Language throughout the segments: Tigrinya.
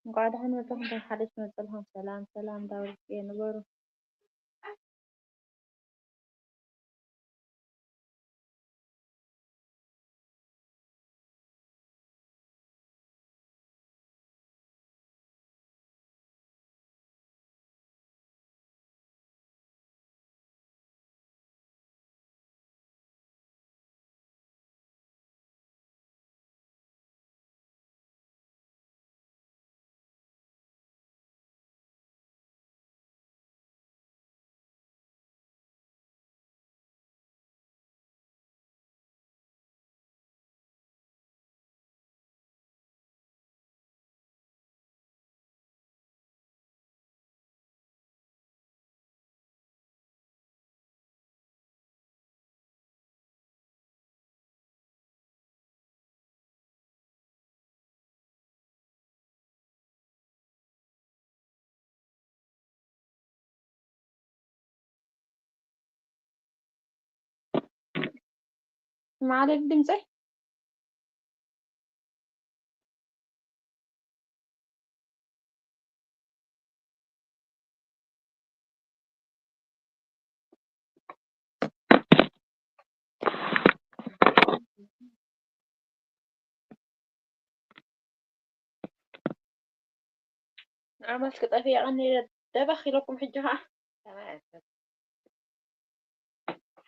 እንኳዕ ደሓን መጻኹም። እንኳዕ ሓደሽ መጸልኩም። ሰላም ሰላም፣ ዳውርቄ ንበሩ። ማዕረ ድምፀይ ንዓማስ ክጠፍእ ቀኒለ ደበኽ ኢለኩም ሕጂ ኸዓ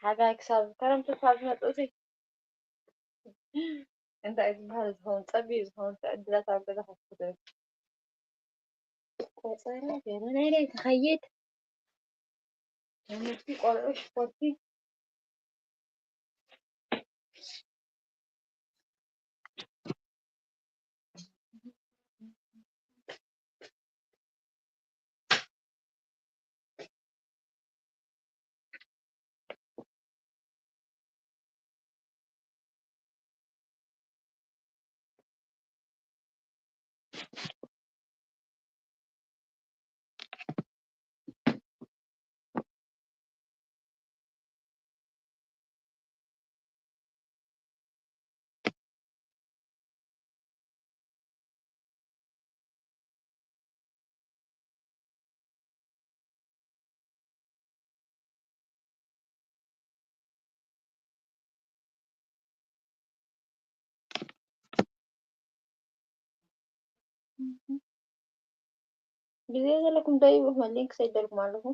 ሓጋይ ክሳብ ክረምቲ ክሳብ ዝመፅእ እንታይ ዝበሃል ዝኸውን ፀቢብ ዝኸውን ዕድላት ኣብ ገዛ ከፍትሕ ቆፀራ ገለ ናይ ለይቲ ኸይድ ትምህርቲ ቆልዑ ስፖርቲ ግዜ ዘለኩም ደይቡ ሊንክ ሰይደልኩም ኣለኹ።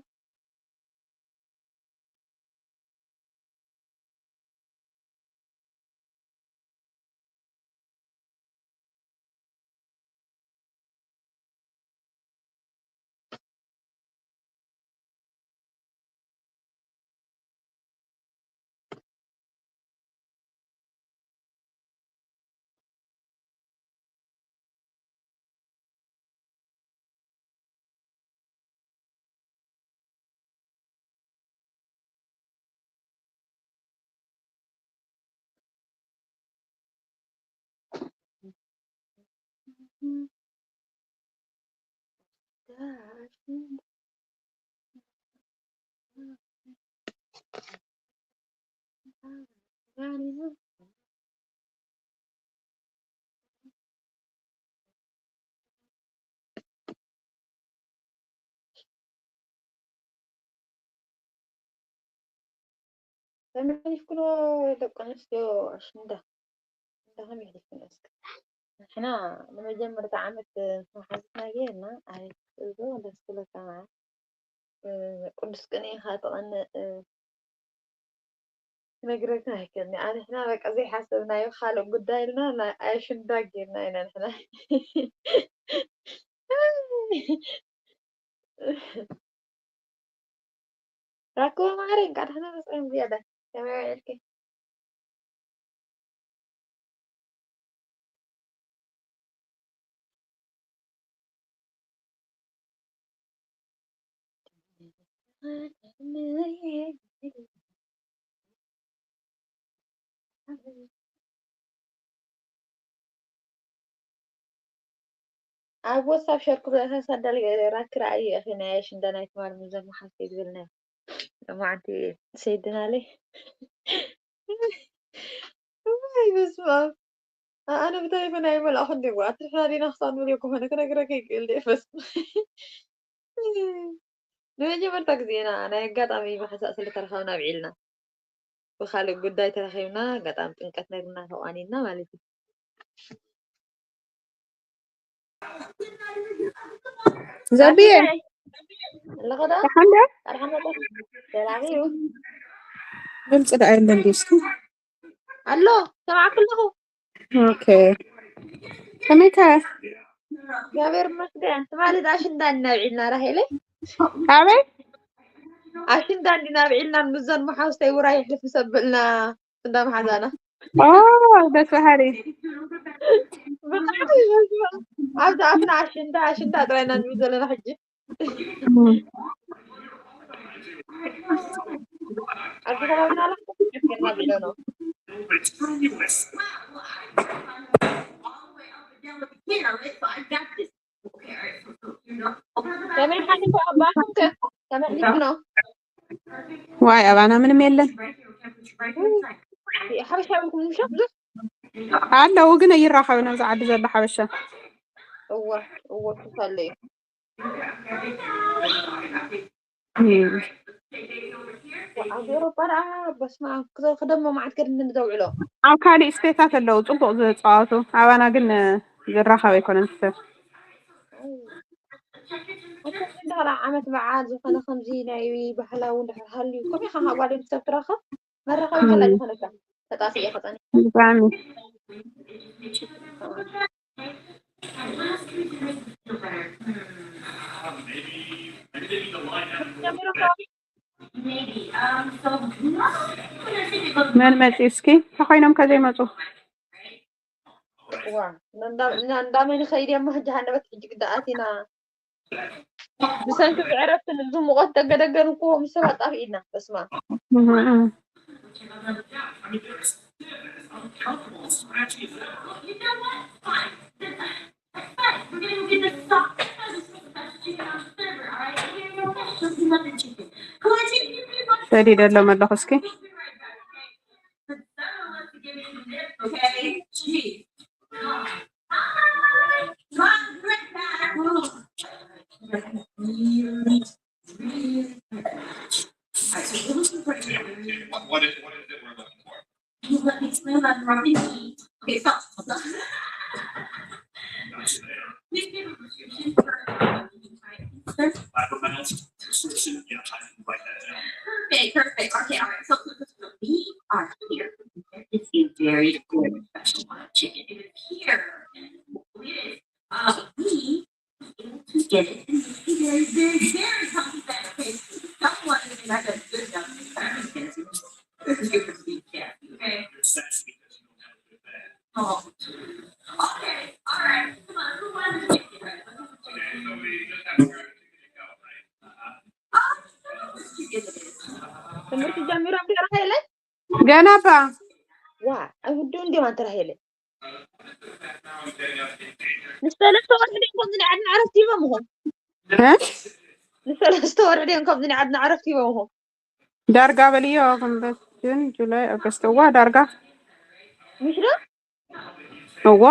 ከመይ ኣሕሊፍክኖ ደቂ ኣንስትዮ ኣሽንዳ? ኣሽንዳ ከመይ ኣሕሊፍክኖ እስከ? ንሕና ንመጀመርታ ዓመት ምስ መሓዙትና ጌርና፣ ኣይ፣ እዞ ደስ ክብለካ መዓት። እ፣ ቅዱስ ቅኔ ኢኻ ተቐንእ፣ እ፣ ክነግረካ ኣይክእልን እየ። ንሕና በቃ ዘይሓሰብናዮ ካልእ ጉዳይ ኢልና ናይ ኣሽንዳ ጌርና ኢና ንሕና። ራክቦ ማዕረ፣ እንቃዕ ደሕና መጻኹም ዝያዳ። ከመይ ውዒልኪ? ኣብ ዋትሳፕ ሸር ክብለካ ሳዳል ራኪ ረኣዩ ኢኺ ናይ ኣሽንዳ ናይ ትማል ምዘን መሓዝተይ ዝብልናዮ። ሎማዓንቲ ሰይድናለይ። እዋይ በስመ ኣብ። ኣነ ብተሌፎን ኣይመልኣኹን ድየ? ኣትሪፍና ዲና ክሳብ ንብል እኮ ኮነ ክነግረካ ይክእል ድየ? በስመ ንመጀመርታ ግዜ ኢና ናይ ኣጋጣሚ ብሓንሳእ ስለ ተረኸብና ኣብዒልና። ብኻልእ ጉዳይ ተራኺብና፣ ኣጋጣሚ ጥምቀት ነርና ተቋኒና ማለት እዩ። ዘቢየ ኣለኸ ዶ? ደሓን ዶ? ኣርሓመ ዶ? ሰላም እዩ። ድምፂ ደኣ የለን ድዩ እስኪ? ኣሎ፣ ሰማዕኩ ኣለኹ። ኦኬ። ከመይ ከ? እግዚኣብሔር ይመስገን። ትማሊ ኣሽንዳ ኢና ኣብዒልና ራሄለይ። ኣበይ? ኣሽንዳ እንዲና ኣብዒልና፣ ምዞን መሓውስተይ ውራይ ይሕልፍ ሰብልና እንዳ መሓዛና። ኦ፣ ደስ በሃሊ። ብጣዕሚ ደስ በሃሊ። ኣብዚ ኣፍና ኣሽንዳ፣ ኣሽንዳ ጥራይ ኢና ንብል ዘለና ሕጂ። እም። ኣብዚ ከባቢና ኣሎ፣ ከመይ ሓሊፉ ኣባኹም ከ? ከመይ ኣሕሊፍክኖ? ዋይ፣ ኣባና ምንም የለን። ሓበሻ የብልኩም ምሻ ብዙሕ? ኣለዉ፣ ግን ኣይራኸብን ኣብዚ ዓዲ ዘሎ ሓበሻ። እወ፣ እወ፣ ክሳለ እዩ። እም። ኣብ ኤውሮጳ ደኣ በስመ ኣብ፣ ክዘ-፣ ክደሞ መዓት ገድሊ ንዘውዕሎ። ኣብ ካሊእ ስቴታት ኣለዉ ጽቡቕ ዝጻወቱ፣ ኣባና ግን ዝራኸብ ኣይኮነን እቲ ሰብ። ኣይ፣ ኣንተ እንድሕር ዓመት በዓል ዝኾነ ከምዚ ናይ ባህላዊ እንድሕር ሃልዩ፣ ከመይ ኢኻ ካብ ጓል ኣንስተይቲ ትራኸብ? መራኸቢ መላ እም። ዝኾነካ ተጣፊ ኢኻ ጸኒሕካ። ብጣዕሚ። መን መጺኡ እስኪ? እንታይ ኮይኖም ከ ዘይመጹ? እዋ፣ እንዳ-፣ እንዳ-፣ እንዳመን ይኸይድ እሞ ሕጂ ሃነበትኪ ሕጂ ግዳ ኣቲና። ብሰንኪ እዚ ዕረፍቲ እዚ ሙቐት ተገደገን እኮ ምስ ሰባት ጣፍ ኢድና። በስመ ኣብ። እህ፣ እህ። ሰዲደሎም ኣለኹ እስኪ። Perfect, perfect. Okay, all right. So, so, so, so we are here. This is a very good special chicken. It is here. It is, uh, we able to get it and make a very, very, very healthy better. Okay, someone is not a good enough to be careful. Okay. Oh. Okay, all right. Come on, who wants to take it? ትምህርቲ ጀሚሮም ዲዮም ራሄለ? ገና እባ። ዋ፣ ኣብ ህዱ እንዲም ኣንተ ራሄለ። ንሰለስተ ወርሒ ድዮም ከምዚ ናይ ዓድና ዕረፍቲ ሂቦምኹም? እ? ንሰለስተ ወርሒ ድዮም ከምዚ ናይ ዓድና ዕረፍቲ ሂቦምኹም? ዳርጋ በልዮ፣ ግንቦት፣ ጁን፣ ጁላይ፣ ኦገስት፣ እዋ፣ ዳርጋ። ምሽ ዶ? እዋ።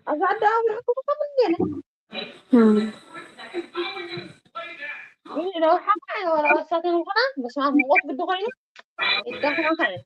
ኣብዚ ዓዲ ኣብርሕኩም ከምዚ ገለ። እም። ግን ዶ ሓቃ ወላ ወሳተ ምኾና፣ በስመ ኣብ፣ ሙቐት ግዲ ኮይኑ፣ ይዳኽመካ እዩ።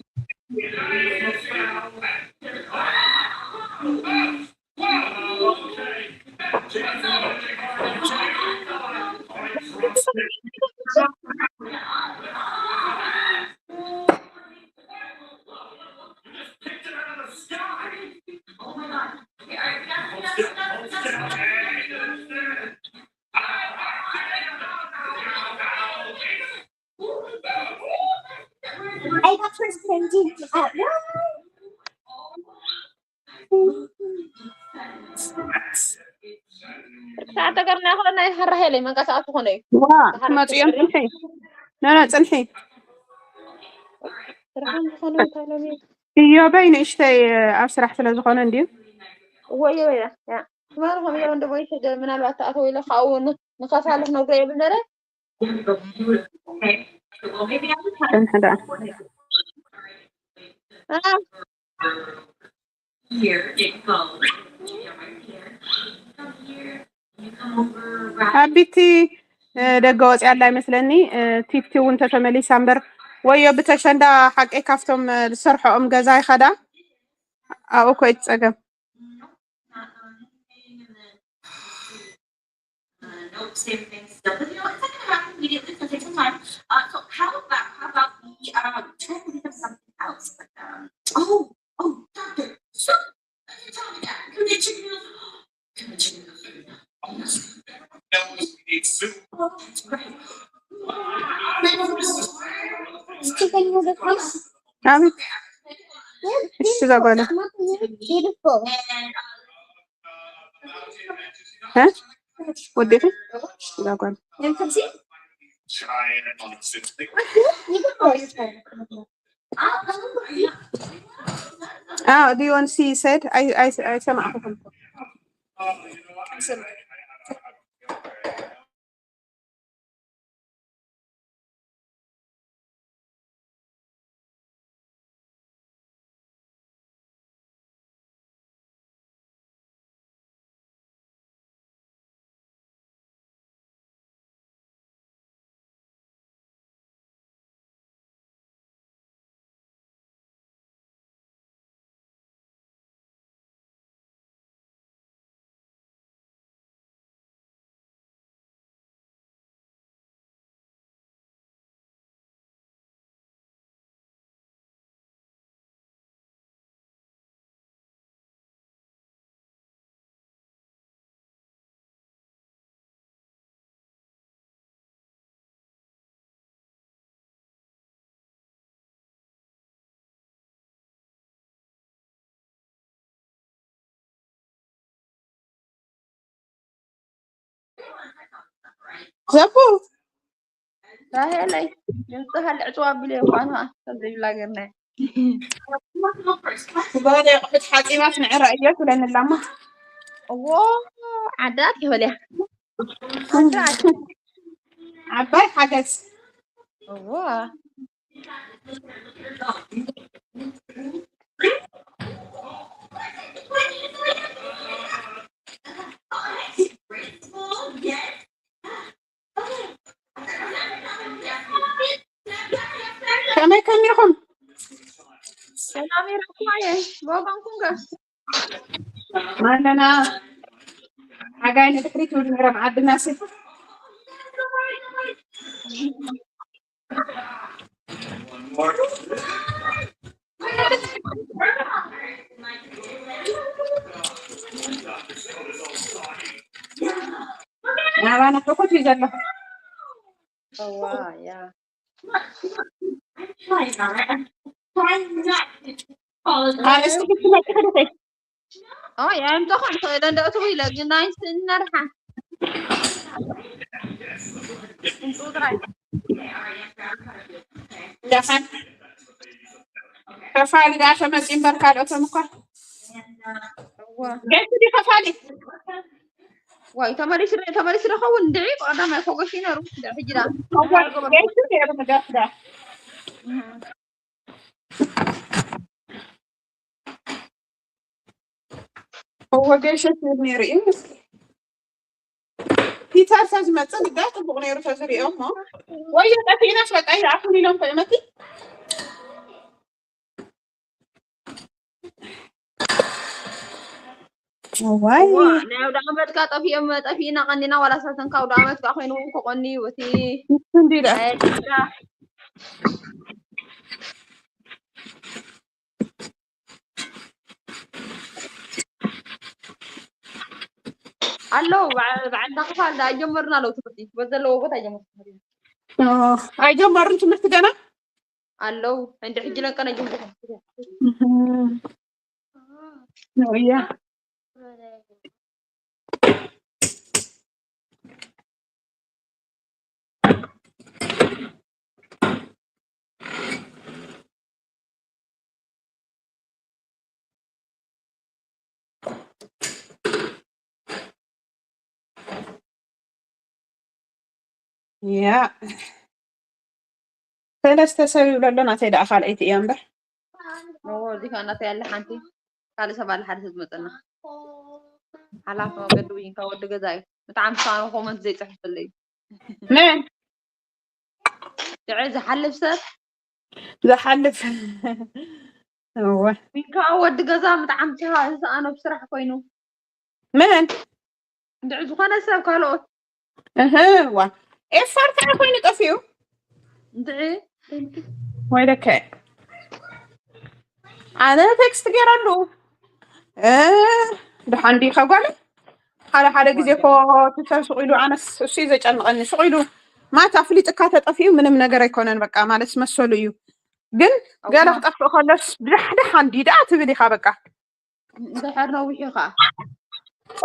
ሰዓት ተገርና ይኾነ ናይ ሓራሄለይ መንቀሳቐሲ ኮነ እዩ። ዋ፣ ክመፁ እዮም። ፅንሒ። ኖ፣ ኖ፣ ፅንሒ። ስራሕን ዝኾነ እንታይ ሎሚ? እዮበይ ንእሽተይ ኣብ ስራሕ ስለ ዝኾነ እንድዩ። እዎ፣ እዮ፣ እዮ፣ ያ። ትማሊ ከምኡ እዮም እንደ ሞይተ ደ-፣ ምናልባት ተኣተው ኢለ ካብኡ ን-፣ ንኸፋልፍ ነግሮ የብል ነረ። ፅንሒ ደኣ። አ፣ ኣቢቲ፣ እ፣ ደገ ወፂኣ ኣላ ይመስለኒ። እ፣ ቲቲ እውን ተተመሊሳ እምበር ወዮ ብተሸንዳ ሓቀይ ካብቶም፣ እ፣ ዝሰርሖኦም ገዛ ይኸዳ። ኣብኡ እኮ እዩ እቲ ፀገም። ኣቤት። እሺ፣ እዛ ጓል። እ? ወዲኺ? እዛ ጓል። Ah, do you want to see said? I, I, I, ዘቡ ራሄለይ፣ ድምፅኻ ልዕፅዋ ኣቢለ እኮ ኣነ፣ ከምዚ ይብላ ገርና። ጓል ኣቑሑት ሓፂባት ንዕረ እየ ትብለኒ ኣላማ። እዎ፣ ዓዳት ይበልያ። ዓባይ ሓገዝ። እዎ። ከመይ ከሚኹም? ሰላም ይረኩማ እየ። ብወገንኩም ከ? ኣለና። ሓጋይ ንድሕሪት ይብል ነይሮም ዓድና ሲ። ናባና ሕኩት እዩ ዘሎ። እዋ፣ ያ። ኣርእስቲ ክትመጪ ከለኺ። ኦ፣ ያ፣ እንተኾን፣ ተወይደ እንደ እትው ኢለ፣ ግን ናይ ስእሊ ነርሓ። እንጡ ጥራይ። ደሓን። ከፋሊ ደኣ ተመጺ እምበር ካልኦቶም እኳ። ገይሱ ድዩ ከፋሊ? ዋይ፣ ተመሊሱ ዶ- ተመሊሱ ዶ ኸውን? እንድዒ ቀዳማይ ኮጎሽ ነሩ። እንድዒ ሕጂ ዳ እንታይ ገበርኩ? ገይሱ ነይሩ ንገፍ ዳ። እወ፣ ገይሱ ነይሩ እዩ። ፒተር ተዝመጽእ ግዳ ጽቡቕ ነይሩ ተዝሪኦ እሞ። ወዮ ጠፊእና ፈጣይ ኣኹን ኢሎም ከእመቲ። ዋይ። እዋ፣ ናይ ኣውደ ዓመት ካ ጠፊኦም፣ ጠፊእና ቀኒና፣ ዋላ ሳተን ካብ ኣውደ ዓመት ካ ኮይኑ እውን ክቆኒ እዩ፣ እቲ እንዲ ዳ። ናይ ኤርትራ። ኣለዉ፣ በዓ-፣ በዓል እንዳ ክፋል ዳ ጀመርና ኣለዉ ትምህርቲ፣ በዘለዎ ቦታ ጀመርና ትምህርቲ። ኦ፣ ኣይጀመሩን ትምህርቲ ገና? ኣለዉ፣ እንዲ ሕጂ ለንቀነ ጀምሩ። እህ። ንእያ። ያ። ሰለስተ ሰብ ይብሎ ኣሎ፣ ናተይ ደኣ ካልኣይቲ እያ እምበር። እዎ፣ እዚ ከዓ ናተይ ኣላ ሓንቲ፣ ካልእ ሰብ ኣላ፣ ሓደ ሰብ ዝመጸና። ሓላፊ መገዲ ዊንካ ወዲ ገዛ እዩ። ብጣዕሚ ሳኖ ኮመንት ዘይጽሕፍለይ። መን? ድዐ ዝሓልፍ ሰብ? ዝሓልፍ። እወ። ዊንካ ወዲ ገዛ ብጣዕሚ ዝሰኣኖ ብስራሕ ኮይኑ። መን? እንድዒ ዝኾነ ሰብ ካልኦት። እህ፣ ዋ። ኤፋር ከኣ ኮይኑ ጠፊኡ። እንድዒ። ወይ ደከ። ኣነ ቴክስት ገይረሉ። እ፣ ደሓን ዲኻ ጓለይ? ሓደ ሓደ ግዜ እኮ ትተር ስቕ ኢሉ፣ ኣነስ እሱ እዩ ዘጨንቐኒ። ስቕ ኢሉ ማታ ኣፍሊጥካ ተጠፊኡ ምንም ነገር ኣይኮነን፣ በቃ ማለት መሰሉ እዩ። ግን ገለ ክጠፍእ ከሎስ ብዳሕዳሕ ኣንዲ ደኣ ትብል ኢኻ በቃ። እንድሕር ነዊሑ ኸዓ።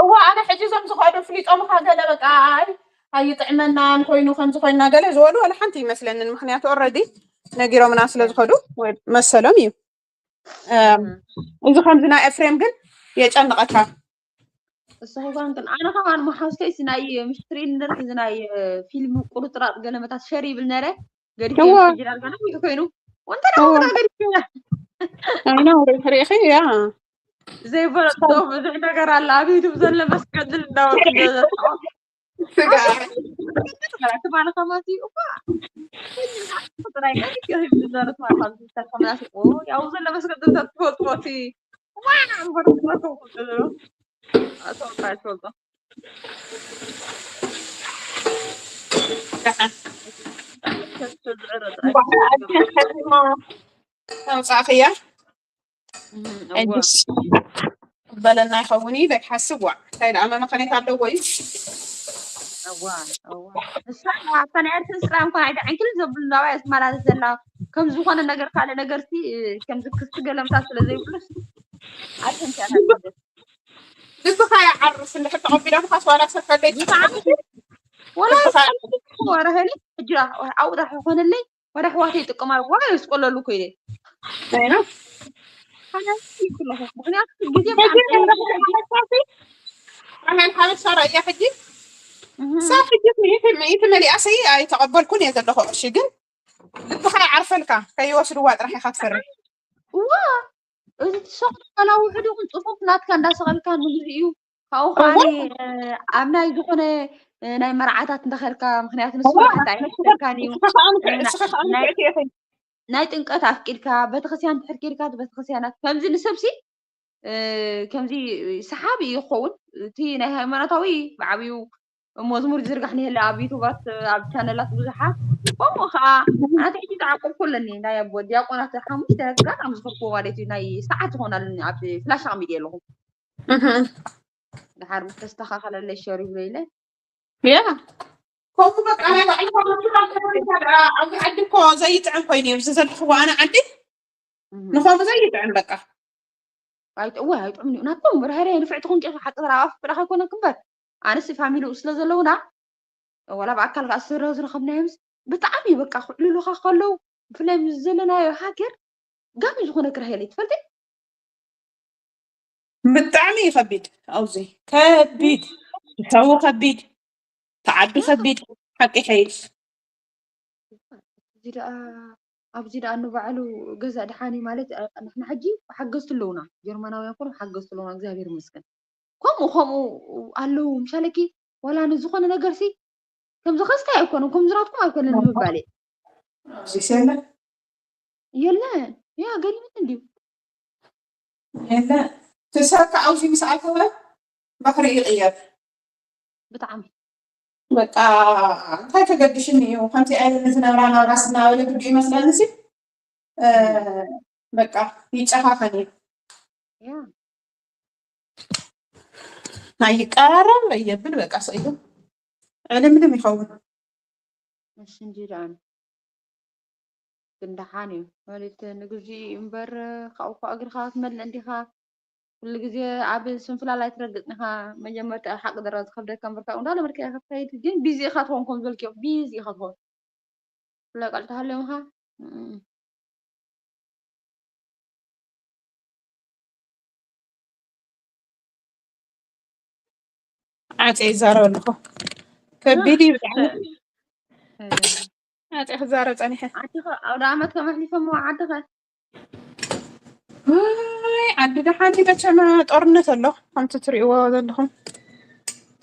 እዋ፣ ኣነ ሕጂ እዞም ዝኸዱ ፍሊጦምኻ ገለ በቃ፣ ኣይ፣ ኣይጥዕመናን ኮይኑ ከምዚ ኮይና ገለ ዝበሉ ዋላ ሓንቲ ይመስለንን። ምኽንያቱ ኦልረዲ ነጊሮምና ስለ ዝኸዱ ወይ መሰሎም እዩ። እም፣ እህ። እዚ ከምዚ ናይ ኤፍሬም ግን የጨንቐካ። እሱ ኸማን ግን ኣነ ኸማን መሓውስተይ እዚ ናይ ምሽትሪ ንርሕ እዚ ናይ ፊልም ቁርጥራጥ ገለመታት ሸር ይብል ነረ። ገዲፈ እዋ። ይስጅል ኣልጋና ይሉ ኮይኑ። ወንተ እዋ። ናውና ገዲፈ። ኣይ ነው፣ ርኢኺ፣ ያ። ዘይበለጦ ብዙሕ ነገር ኣለ። ኣብ ዩቱብ ዘሎ መስቀል እንዳወርድ ስጋ። ትማሊ ከማሲ እኳ። ጥራይ ቀሪብ ይህብ ዝነበረ ትማሊ ካብ ዝተከመናሲ። ያው ዘሎ መስቀል ትፈልጥዎ እቲ። ዋ፣ እምበር ትፈልጥዎ ዘሎ። ኣቶ እንታይ ትፈልጦ? ኣውጻእኽያ? እም፣ እዋ። ኣይድስ በለና ይኸውን እዩ፣ ደይ ሓስብ ዋ። እንታይ ደኣ መመኸኔታ ኣለዎ እዩ? እዋ፣ እዋ። ንሳ ኣብታ ናይ ኣርሰን ስራ እንኳን ኣይደዓንክልን ዘብሉ ናባይ ዝመላለስ ዘላ። ከም ዝኾነ ነገር ካልእ ነገርሲ፣ ከምዚ ክስቲ ገለምታ ስለ ዘይብሉስ፣ ኣርሰን እያ ልብ-፣ ልብኻ ይዓርፍ፣ እንድሕር ተቐቢሎምካ ዋላ ሰብ ከለይ ብጣዕሚ ወላ ልብኻ ይዓርፍ። ወረ ሄሊ፣ ሕጂ ኣብኡ ጥራሕ ይኾነለይ። ወደ ኣሕዋተይ ይጥቀማሉ። ዋላ ይስቆለሉ እኮ ኢለ። ኣይ ነው። ሓላል ይብለኹ። ምኽንያቱ ግዜ መቼ ብጣዕሚ ነው ረሃን ሓበሳ ራእያ ሕጂ? እህ። ሳ ሕጂ ሚእቲ፣ ሚእቲ መሊኣሰይ ኣይተቐበልኩን እየ ዘለኹ ቅርሺ፣ ግን ልብኻ ይዓርፈልካ፣ ከይወስድዋ ጥራሕ ኢኻ ትፈርሕ። እዋ፣ እዚ ትሰቕሎ ዋላ ውሑድ ይኹን ጽፉፍ ናትካ እንዳሰቐልካ ንግዜኡ። ካብኡ እዋ። ከዓኒ፣ ኣብ ናይ ዝኾነ፣ ናይ መርዓታት እንዳኸድካ፣ ምኽንያቱ ንሱ እዋ። መርዓታ ኣይሕሰብካን እዩ። ንስኻ ከኣ ንትዕ-፣ እ፣ ንስኻ ከኣ ናይ ንትዕቲ ኢኺ። ናይ ጥምቀት ኣፍቂድካ፣ ቤተክርስትያን እንድሕር ኬድካ፣ እቲ ቤተክርስትያናት ከምዚ ንሰብሲ፣ እ፣ ከምዚ ሰሓቢ እዩ ክኸውን። እቲ ናይ ሃይማኖታዊ ብዓብዩ መዝሙር ዝርጋሕ ንህለ ኣብ ዩቱባት፣ ኣብ ቻነላት ብዙሓት። ከምኡ ኸዓ፣ ኣነ ሕጂ ዝዓቆብኩ ኣለኒ፣ ናይ ኣቦ ዲያቆናት ሓሙሽተ ገጣም ዝፈትዎ ማለት እዩ፣ ናይ ሰዓት ዝኾነ ኣለኒ፣ ኣብ ፍላሽ ኣቐሚጠ ኣለኹ። እህ። ድሓር ምስ ተስተኻኸለለይ ሸር ይብሎ ኢለ። ያ። ከምኡ በቃ ናይ ባዕልኻ መኪና እንተረኺብካ ደኣ፣ ኣብዚ ዓዲ እኮ ዘይጥዕም ኮይኑ እዩ፣ እዚ ዘለኽዎ ኣነ ዓዲ፣ እህ። ንኸምኡ ዘይጥዕም በቃ። ኣይጥ-፣ እወ፣ ኣይጥዕምን እዩ። ናትኩም ርህራሄ ንፍዕቲ ኮንቂ ኢኺ፣ ሓቂ ተራ ኣብ ኣፍልጥኻ ኣይኮነን ክምበር። ኣነስ ፋሚሊኡ ስለ ዘለውና፣ ወላ ብኣካል ከኣ ስረ ዝረኸብናዮምስ ብጣዕሚ በቃ ክዕልሉኻ ከለዉ፣ ብፍላይ ምስ ዘለናዮ ሃገር ጋሚ ዝኾነ ክራሄለይ ትፈልጢ? ብጣዕሚ እዩ ከቢድ። ኣብዚ ከቢድ፣ እታዊ ከቢድ፣ ተዓዱ ከቢድ። ሓቂ ሓይል። እዚ ደኣ ኣብዚ ደኣ ንባዕሉ ገዛ ደሓን እዩ ማለት፣ እ፣ ንሕና ሕጂ ሓገዝቲ ኣለዉና፣ ጀርመናውያን ኮኑ ሓገዝቲ ኣለዉና፣ እግዚኣብሔር ይመስገን። ከምኡ ከምኡ ኣለዉ ምሻለኪ፣ ዋላ ንዝኾነ ነገርሲ ከምዚ ከስታይ ኣይኮነን፣ ከምዚ ናትኩም ኣይኮነን ንምባል እየ። ኣብዚ ሰለ የለን፣ ያ ገሪምኒ እንድዩ። የለ ትሰካ ኣብዚ ምስ ኣተወ ባህሪ ይቕየር። ብጣዕሚ በቃ እንታይ ተገድሽኒ እዩ ከምቲ ዓይነት ዝነብራ ናብራ ስናበለ ግዲ ይመስለኒ ሲ እ፣ በቃ ይጨኻኸን እዩ ያ ኣይቀራረብ የብል በቃ ስኢሉ ዕልምልም ይኸውን። እሺ እንጂ ደኣን ግን ደሓን እዩ ማለት ንግዚ እምበር ካብኡ እኮ እግርኻ ክትመልእ እንዲኻ። ኩሉ ግዜ ኣብ ስንፍላል ኣይትረግጽን ኢኻ። መጀመርታ ኣብ ሓቂ ደራ ዝኸብደካ እምበር ካብኡ እንዳለመድካዮ ኢኻ ትኸይድ። ግን ቢዚ ኢኻ ትኸውን ከም ዝበልክዮ ቢዚ ኢኻ ትኸውን። ኩሉ ቀልጢ ሃልዮምኻ ዓፀ ይዛረብ ኣለኹ ከቢድ እዩ ብጣዕሚ። ዓፀ ክዛረብ ፀኒሐ። ዓድኸ ኣውደ ዓመት ከመሕሊፈሞ ዓድኸ ውይ ዓዲ ደሓን መቸም ጦርነት ኣሎ ከምቲ ትሪእዎ ዘለኹም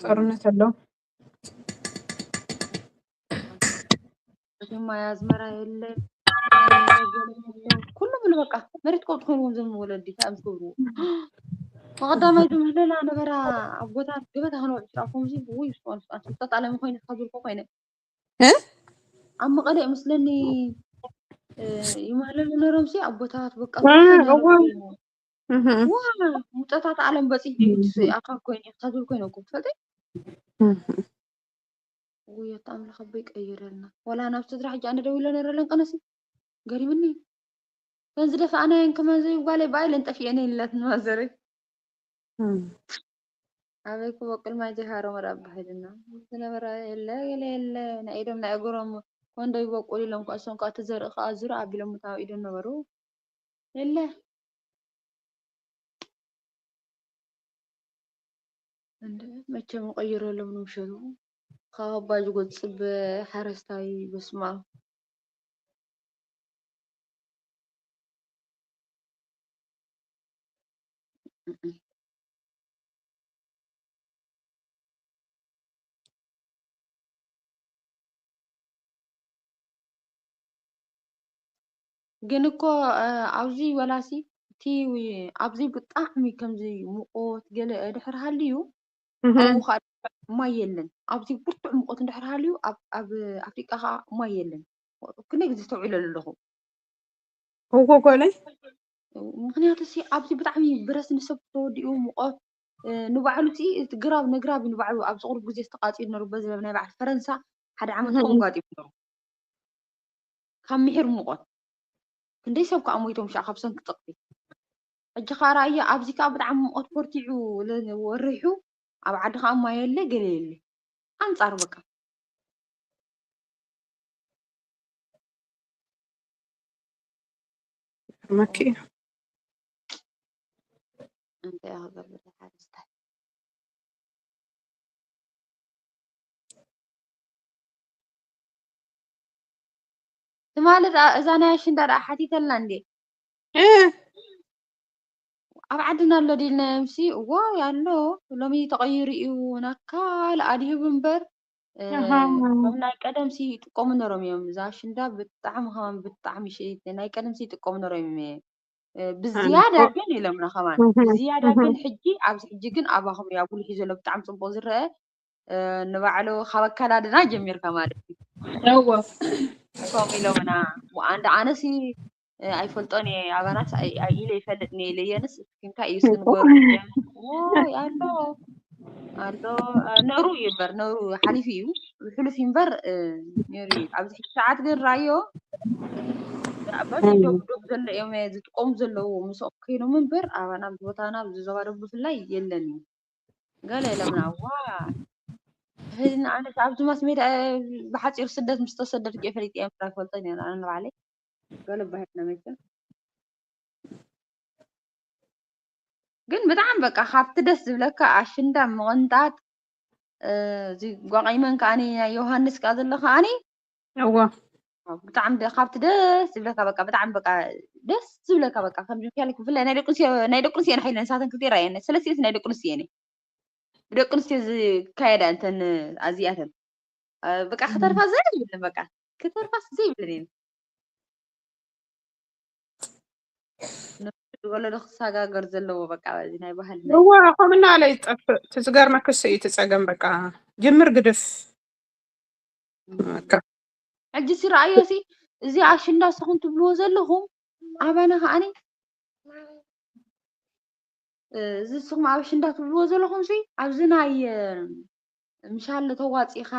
ጦርነት ኣሎ። ድማ ኣዝመራ የለ ኩሉ ብሉ በቃ መሬት ቆጥ ኮይኑ እውን ዘም ወለዲ ታም ክብሩ መቐዳማይ ዝምህለላ ነበራ ኣቦታት ገበታ ክንወዕ ስራፎም ዚ ውይ ስዋን ስዋን ተጣጣለ መኮይነ ካብልኮ ኮይነ እ? ኣብ መቐለ ምስለኒ ይምህለሉ ነሮም ሲ ኣቦታት በቃ እዋ። እህ። ዋ ሙጠታት ዓለም በፂሕ ኣካብ ኮይነ ካብልኮ ኮይነ እኮ ትፈልጠ እህ። ውየት ኣምላኽ ኣቦይ ቀይረልና። ወላ ናብ ስድራ ሕጂ ኣነ ደው ኢለ ነረለን ቀነሲ ገሪምኒ። ከን ዝደፋኣናየን ከመን ዘይጓለ ባይለን ጠፊኤን ኢለት ንማዘረይ። እም። ኣበይ ክበቁል ማይ ዘይሃሮ መራ ባህልና ዝነበረ የለ የለ የለ ናይ ኢዶም ናይ እግሮም ኮንዶ ይበቁል ኢሎም ከእሶም ከዓ ተዘርኢ ከዓ ዝሩ ኣቢሎም ምታው ኢዶም ነበሩ የለ እንደ መቸም ቀይረሎም ንምሸቱ ካብ ኣባጅጎ ዝፅበ ሓረስታይ በስማ ግን እኮ ኣብዚ ወላሲ እቲ ኣብዚ ብጣዕሚ ከምዚ ሙቆት ገለ ድሕር ሃልዩ ኣብኡ ከዓ ማይ የለን። ኣብዚ ብርቱዕ ሙቆት እንድሕር ሃልዩ ኣብ ኣፍሪቃ ከዓ ማይ የለን። ክንደይ ግዜ ተውዒለሉ ኣለኹ። እዎ ጓለይ ምክንያቱ ሲ ኣብዚ ብጣዕሚ ብረስ ንሰብ ተወዲኡ ሙቆት ንባዕሉ ሲ እቲ ግራብ ነግራብ ንባዕሉ ኣብዚ ቁሩብ ግዜ ዝተቃፂሉ ነሩ በዚ ናይ በዓል ፈረንሳ ሓደ ዓመት ከምኡ ጋጢሙ ነሩ ካብ ምሒር ሙቆት ክንደይ ሰብ ከዓ ሞይቶም ሻ ካብ ሰንኪ ፀቕጢ ሕጂ ከዓ ረኣዮ ኣብዚ ከዓ ብጣዕሚ ሙቆት በርቲዑ ወሪሑ ኣብ ዓዲ ከዓ ማይ የለ ገለ የለ ኣንፃር በቃ መኪ እንታይ ክገብር ሓረስታይ ትማሊ እዛ ናይ ኣሽንዳ ደኣ ሓቲተልና እንዴ ኣብ ዓድና ኣሎ ዲልና እምሲ እዎ ኣሎ ሎሚ ተቐይሩ እዩ ናካል ኣድህቡ እምበር ከም ናይ ቀደም ሲ ይጥቀሙ ነሮም እዮም እዛ ኣሽንዳ ብጣዕሚ ከማን ብጣዕሚ ሸይት ናይ ቀደም ሲ ይጥቀሙ ነሮም እዮም ብዝያዳ ግን ኢሎምና ከማን ብዝያዳ ግን ሕጂ ኣብዚ ሕጂ ግን ኣባኹም እዩ ኣጉልሒ ዘሎ ብጣዕሚ ፅቡቅ ዝረአ ንባዕሉ ካብ ኣከዳድና ጀሚርካ ማለት እዩ እዎ ከምኡ ኢሎምና ኣንድ ኣነሲ ኣይፈልጦን እየ ኣባናስ ኢለ ይፈልጥ እየ ኢለየንስ እስኪ እንታይ እዩ እስኪ ንገሩ ኣሎ ኣሎ ነሩ እዩ እምበር ነሩ ሓሊፉ እዩ ብሕሉፍ እዩ እምበር ነሩ እዩ ኣብዚ ሕጂ ሰዓት ግን ራዮ በቲ ዶብ ዶብ ዘሎ እዮም ዝጥቀሙ ዘለዉ ምስኦም ከይኖም እምበር ኣባና ኣብዚ ቦታና ኣብዚ ዞባ ደቡብ ብፍላይ የለን እዩ ገለ ኢሎምና ዋ ህዝና ኣነስ ኣብዚ ማስ ሜዳ ብሓፂሩ ስደት ምስ ተሰደድኩ እየ ፈሊጠ እየ እምበር ኣይፈልጦን እየ ኣነ ንባዕለይ ገለ ባሕትና መቸም ግን ብጣዕሚ በቃ ካብቲ ደስ ዝብለካ ኣሽንዳ ምቕንጣጥ፣ እዚ ጓቐይመን ከዓኒ ናይ ዮሃንስ ከኣ ዘሎ ከዓኒ እዎ ብጣዕሚ ካብቲ ደስ ዝብለካ በቃ ብጣዕሚ በቃ ደስ ዝብለካ በቃ ከም ጀምካል ክፍለ ናይ ደቂ ኣንስትዮ ናይ ደቂ ኣንስትዮ ሓይለ ንሳተን ክልተ ይራየነ ሰለስቲኦስ ናይ ደቂ ኣንስትዮ እኔ ብደቂ ኣንስትዮ ዝካየዳ እንተን ኣዚኣተን በቃ ክተርፋ ዘይብለን በቃ ክተርፋስ ዘይብለን እየን ወለዶ ክሰጋገር ዘለዎ በቃ እዚ ናይ ባህል ናይ እዋ ከምና ለይ ጠፍእ ትዝገርመክስ እዩ ትጸገም በቃ ጅምር ግድፍ በቃ ሕጂ ሲ ረኣዮ ሲ እዚ ኣሽንዳ ስኹም ትብልዎ ዘለኹም ኣባና ከዓኒ እዚ ስኹም ኣብ ኣሽንዳ ትብልዎ ዘለኹም ሲ ኣብዚ ናይ ምሻለ ተዋፂኻ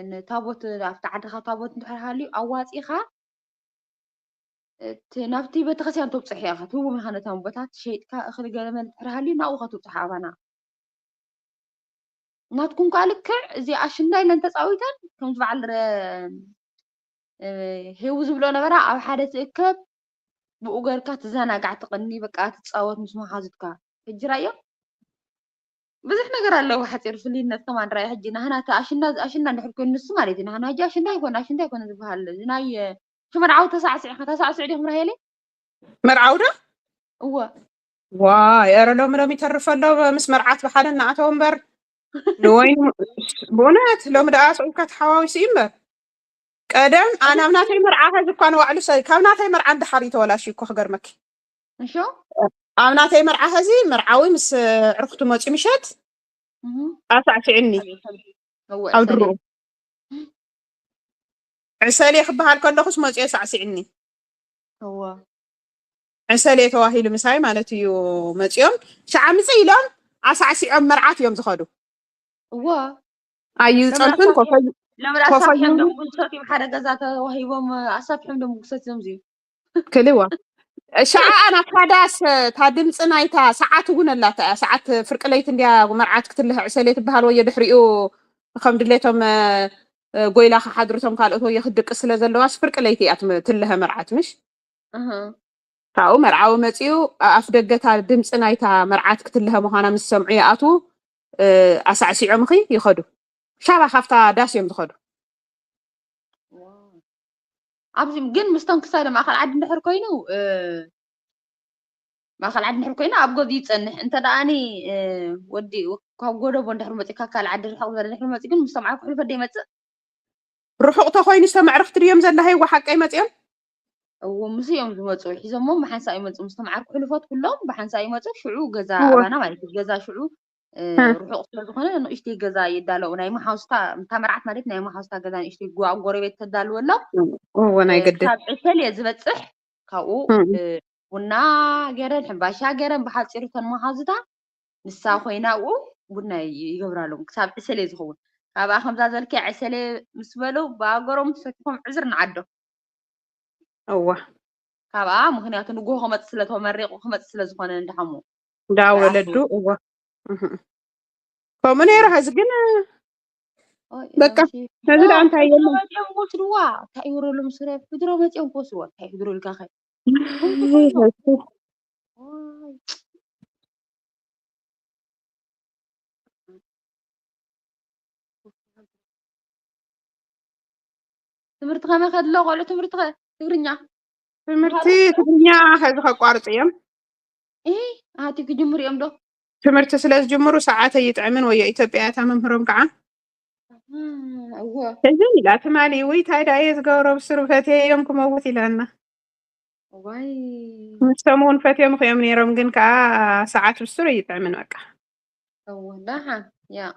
ንታቦት ኣብቲ ዓድኻ ታቦት እንድሕር ሃልዩ ኣዋፂኻ እቲ ናብቲ ቤተክርስትያን ተብፅሕ ኢኻ ትህቦም ኢኻ ነቶም ኣቦታት ሸይጥካ እኽሊ ገለመል እንድሕር ሃልዩ ናብኡ ኸተብፅሖ ኣባና ናትኩም ከዓ ልክዕ እዚ ኣሽንዳ ኢለን ተፃዊተን ከምዚ በዓል ሄዊ ዝብሎ ነበራ ኣብ ሓደ ትእከብ ብኡ ገርካ ትዘናጋዕ ትቕኒ በቃ ትፃወት ምስ መሓዙትካ ሕጂ ራዮ ብዙሕ ነገር ኣለዎ ሓፂር ፍልይነት ከማን ራዮ ሕጂ ናህና እቲ ኣሽንዳ ኣሽንዳ እንድሕር ኮይኑ ንሱ ማለት እዩ ናህና ሕጂ ኣሽንዳ ይኮን ኣሽንዳ ይኮነ ዝበሃል እዚ ናይ ሽመርዓዊ ተሳዕስዕ ኢኻ ተሳዕስዕ ዲኹም ራሄለ መርዓዊ ዶ እወ ዋይ ኧረ ሎሚ ሎሚ ይተርፈ ኣሎ ምስ መርዓት ብሓደ እናኣተው እምበር ንወይኑ ብእውነት ሎሚ ደኣ ስዑብካ ተሓዋዊሱ እዩ እምበር ቀደም ኣነ ኣብ ናተይ መርዓ ኸዚ እኳ ንባዕሉ ሰብ ካብ ናተይ መርዓ እንድሓር እዩ ተበላሽዩ እኮ ክገርመኪ እሾ ኣብ ናተይ መርዓ ኸዚ መርዓዊ ምስ ዕርኽቱ መፂኡ ምሸት ኣሳዕስዕኒ ኣብ ድሮ ዕሰሌ ክበሃል ከለኹስ መፂኦ ሳዕሲዕኒ እወ ዕሰሌ ተባሂሉ ምሳይ ማለት እዩ መፂኦም ሸዓ ምፅእ ኢሎም ኣሳዕሲዖም መርዓት እዮም ዝኸዱ እወ ኣይፀንሑን ኮፈዩ ለምን ኣሳብሖም ዶ ምጉሰት እዮም ሓደ ገዛ ተዋሂቦም ኣሳብሖም ዶ ምጉሰት እዮም ዝዩ ክልዋ ሸዓ ናትካ ዳስ እታ ድምፂ ናይታ ሰዓት እውን ኣላታ እያ ሰዓት ፍርቂ ለይቲ እንድያ መርዓት ክትልህ ዕሰሌ ትበሃል ወዮ ድሕሪኡ ከም ድሌቶም ጎይላ ክሓድሩ እቶም ካልኦት ወዮ ክትድቅስ ስለ ዘለዋስ ፍርቂ ለይቲ እያ ትልሀ መርዓት ምሽ ካብኡ መርዓዊ መፂኡ ኣፍ ደገታ ድምፂ ናይታ መርዓት ክትልሀ ምዃና ምስ ሰምዑ ይኣትዉ ኣሳዕሲዖምኺ ይኸዱ ሻባ ካብታ ዳስ እዮም ዝኸዱ ኣብዚ ግን ምስቶም ክሳደ ማእኸል ዓዲ እንድሕር ኮይኑ ማእኸል ዓዲ እንድሕር ኮይኑ ኣብ ገዝኡ ይፀንሕ እንተ ደኣኒ ወዲ ካብ ጎደቦ እንድሕር መፂካ ካልእ ዓዲ ርሕቕ ዝበለ እንድሕር መፂ ግን ምስቶም ዓርኩ ሕልፈት ደይመፅእ ርሑቕ ተኮይኑ ዝተመዕርኽቲ ድዮም ዘለሃይዎ ሓቀይ መፂኦም እዎ ምስ እዮም ዝመፁ ሒዞሞም ብሓንሳእ ይመፁ ምስ ተምዓርኩ ሕልፈት ኩሎም ብሓንሳእ ይመፁ ሽዑ ገዛ ኣባና ማለት እዩ ገዛ ሽዑ ርሑቕ ስለ ዝኾነ ንእሽተይ ገዛ ይዳለዉ ናይ መሓውስታ እታ መርዓት ማለት ናይ መሓውስታ ገዛ ንእሽተይ ጓ ጎረቤት ተዳልወሎም እዎ ናይ ግድን ካብ ዕሰል እየ ዝበፅሕ ካብኡ ቡና ገረን ሕምባሻ ገረን ብሓፂሩ ተን መሓዙታ ንሳ ኮይና ኣብኡ ቡና ይገብራሎም ክሳብ ዕሰል እየ ዝኸውን ካብኣ ከምዛ ዘልክያ ዕሰለ ምስ በሉ ብኣገሮም ሰኪፎም ዕዝር ንዓዶ እዋ ካብኣ ምኽንያቱ ንግሆ ክመፅእ ስለ ተመሪቑ ክመፅእ ስለ ዝኾነ እንዳሓሙ እንዳ ወለዱ እዋ እህ። ከምኡ ነይሩ ሐዚ ግን በቃ ነዚ ደኣ እንታይ የለን መፅኦም ክወስድዋ እንታይ ይወረሎም ስረ ብድሮ መፅኦም ክወስድዋ እንታይ ብድሮ ኢልካ ኸ ትምህርቲ ከመይ ከድሎ ቆልዑ ትምህርቲ ከ ትግርኛ ትምህርቲ ትግርኛ ሐዚ ከቋርፁ እዮም እ ኣቲ ክጅምሩ እዮም ዶ ትምህርቲ ስለ ዝጅምሩ ሰዓት ኣይጥዕምን ወዮ ኢትዮጵያ እያ እታ መምህሮም ከዓ እዎ ሕዝን ኢላ ትማሊ ውይ ታይ ዳየ ዝገብሮ ብስሩ ፈትየዮም ክመውት ኢላና ዋይ ንሶም እውን ፈትዮም ክዮም ነይሮም ግን ከዓ ሰዓት ብስሩ ኣይጥዕምን በቃ እዎ ደሓን ያ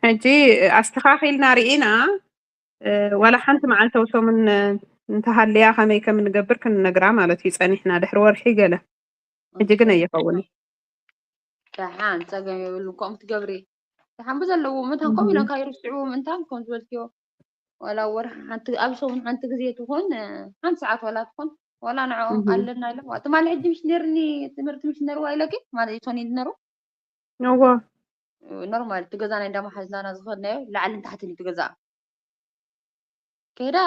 ሕጂ ኣስተኻኺልና ርኢና ዋላ ሓንቲ መዓልተዊ ሰሙን እንተሃልያ ከመይ ከም እንገብር ክንነግራ ማለት እዩ ጸኒሕና ድሕሪ ወርሒ ገለ ሕጂ ግን ኣይኸውን ደሓን ጸገም የብሉ ከምኡ ትገብሪ ደሓን ብዘለዎ ምንታን ከምኡ ኢሎም ካብ ይርስዕዎ ምንታን ከም ዝበልክዮ ዋላ ወርሒ ሓንቲ ኣብ ሰሙን ሓንቲ ግዜ ትኾን ሓንቲ ሰዓት ዋላ ትኾን ዋላ ንዕኦም ኣለና ኢሎም ትማሊ ሕጂ ምሽ ነርኒ ትምህርቲ ምሽ ነርዋ ኢለኪ ማለት እዩ ቶኒ ነሩ እዎ ኖርማል እቲ ገዛ ናይ እንዳመሓዝናና ዝኸድናዮ ላዕልን ታሕትን እዩ እቲ ገዛ ከይዳ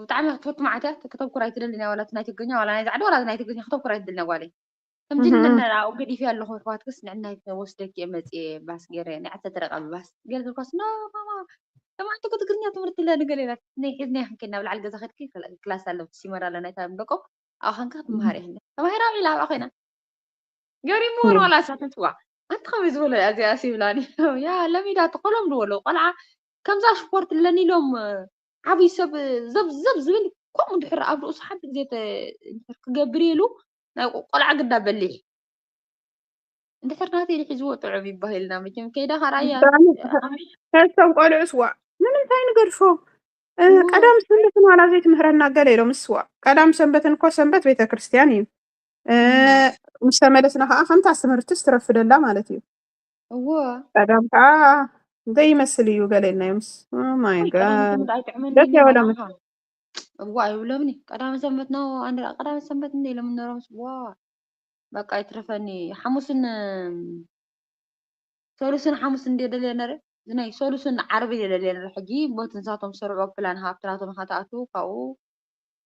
ብጣዕሚ ክትፈቱ ማዓት እያ ከተብኩር ኣይትደልን እያ ዋላ ናይ ትግርኛ ዋላ ናይ ዛዕዶ ዋላ ናይ ትግርኛ ከተብኩር ኣይትደልን እያ ጓለይ ከምዚ እህም። ንመና ኣብኡ ገዲፈ ኣለኹ ኣሕዋትክስ ንዕናይ ወስደኪ እየ መፅየ ባስ ገይረ ናይ ዓሰርተ ደቂቃ ባስ ገለ ተልኳስ ኖ ማማ ተማንተ እኮ ትግርኛ ትምህርቲ ለንገለ ኢላ ናይ ሒዝና ይኽንከ ናብ ላዕሊ ገዛ ከድኪ ክላስ ኣሎ ትሲመር ኣሎ ናይ ታብን ደቆ ኣብኡ ኸንካ ክትመሃር ኢኽን ተማሂራ ውዒላ ኣብኣ ኮይና ገሪምዎ ንዋላ ሳተትዋ ኣንቲ ከመይ ዝበሎ እያ እዚኣ ሲብላኒ ያ ለሚዳ ተኸሎም ድበሎ ቆልዓ ከምዛ ስፖርት ኣለኒ ኢሎም ዓብይ ሰብ ዘብዘብ ዝብል ከምኡ እንድሕር ኣብ ርእሱ ሓንቲ ግዜ እንድሕር ክገብር ኢሉ ናይ ቆልዓ ግዳ በሊሕ እንድሕር ናተይ ሒዝዎ ጥዑም ይባሂልና መቸም ከይዳ ካርኣያ ከስቶም ቆልዑስ ዋዕ ንምንታይ ንገድፎ ቀዳም ሰንበትን ዋላ ዘይትምህረና ገለ ኢሎም እስዋ ቀዳም ሰንበትን እኮ ሰንበት ቤተክርስትያን እዩ ምስ ተመለስና ከዓ ከምታ ትምህርትስ ትረፍደላ ማለት እዩ እዎ ቀዳም ከዓ ዘይመስል እዩ ገለ ኢልና እዮም ማይ ቀዳም ሰንበት ኣይጥዕመኒ ደስ ኢሎም የበሎም ኣኻ እዋ ይብሎምኒ ቀዳም ሰንበት ነው አንድ ቀዳም ሰንበት እንደ ኢሎም ነሮም ስዋ በቃ ይትረፈኒ ሓሙስን ሰሉስን ሓሙስ እንደ ደልየ ነረ ዝናይ ሰሉስን ዓርቢ እየ ደልየ ነረ ሕጂ ቦቲ ንሳቶም ሰርዖ ፕላን ሃብቲ ናቶም ሃተኣትዉ ካብኡ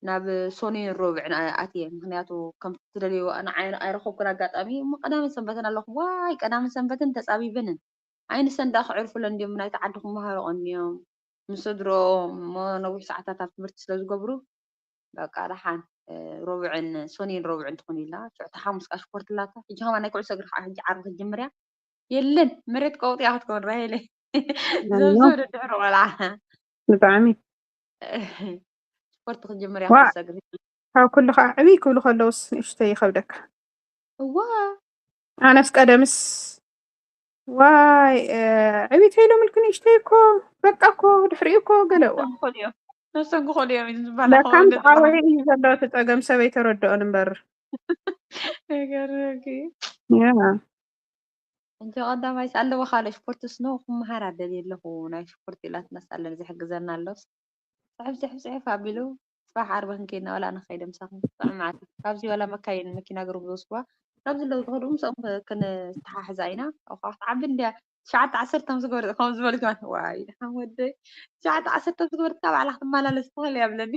ናብ ሶኑይን ሮብዕን ኣትየ ምክንያቱ ከም ትደልይዎ ኣነ ዓይነ ኣይረኸብኩን ኣጋጣሚ እሞ ቀዳምን ሰንበትን ኣለኹ ዋይ ቀዳምን ሰንበትን ተፃቢበንን ኣይንሰን ደኣ ክዕርፉለን እንዲዮም ናይቲ ዓዲ ክመሃሩ ቀንዮም ምስ ስድሮኦም እሞ ነዊሕ ሰዓታት ኣብ ትምህርቲ ስለ ዝገብሩ በቃ ደሓን ሮብዕን ሶኒን ሮብዕን ትኹን ኢላ ሽዑ ተሓሙስ ቃ ሽኮርትላታ ሕጂ ከማ ናይ ኩዕሶ እግሪ ከዓ ሕጂ ዓርቢ ክትጅምርያ የለን መሬት ቀውጢያ ክትከውን ራሄለ ዘብዘብ ድሕሪ ቆልዓ ብጣዕሚ ስፖርት ክትጅምር እያ ዋ። ክሰግር ካብ ኩሉ ከዓ ዕብይ ክብሉ ከለውስ ንእሽተይ ይኸብደካ እዋ ኣነስ ቀደምስ ዋይ ዕብይ ተይሎምልክ ንእሽተይ እኮ በቃ እኮ ድሕሪኡ እኮ ገለ እዋ ነሰን ክኾሉ እዮም ነሰን ክኾሉ እዮም እዩ ዝበሃል ለካም ተዓወይ እዩ ዘሎ እቲ ፀገም ሰበይ ተረድኦን እምበር ነገር ያ እንጂ ቀዳማይ ኣለዎ ካልእ ስፖርት ስኖ ክመሃር ኣደልየ ኣለኹ ናይ ስፖርት ኢላትናስ ኣለኒ ዝሕግዘና ኣሎስ ፅሕፍ ፅሕፍ ፅሕፍ ኣቢሉ ፅባሕ ዓርቢ ክንከይድና ዋላ ንኸይደ ምሳኹም ጥዑም መዓልቲ ካብዚ ዋላ መካይን መኪና ገሮም ዝወስድዋ ካብዚ ኣለዉ ዝኸዱ ምስኦም ክንተሓሕዛ ኢና እኳ ክትዓቢ እንድያ ትሽዓተ ዓሰርተ ምስ ገበርት ከም ዝበልክ ዋይ ድሓን ወደይ ትሽዓተ ዓሰርተ ምስ ገበርት ካብ ባዕላ ክትመላለስ ትኽእል እያ ብለኒ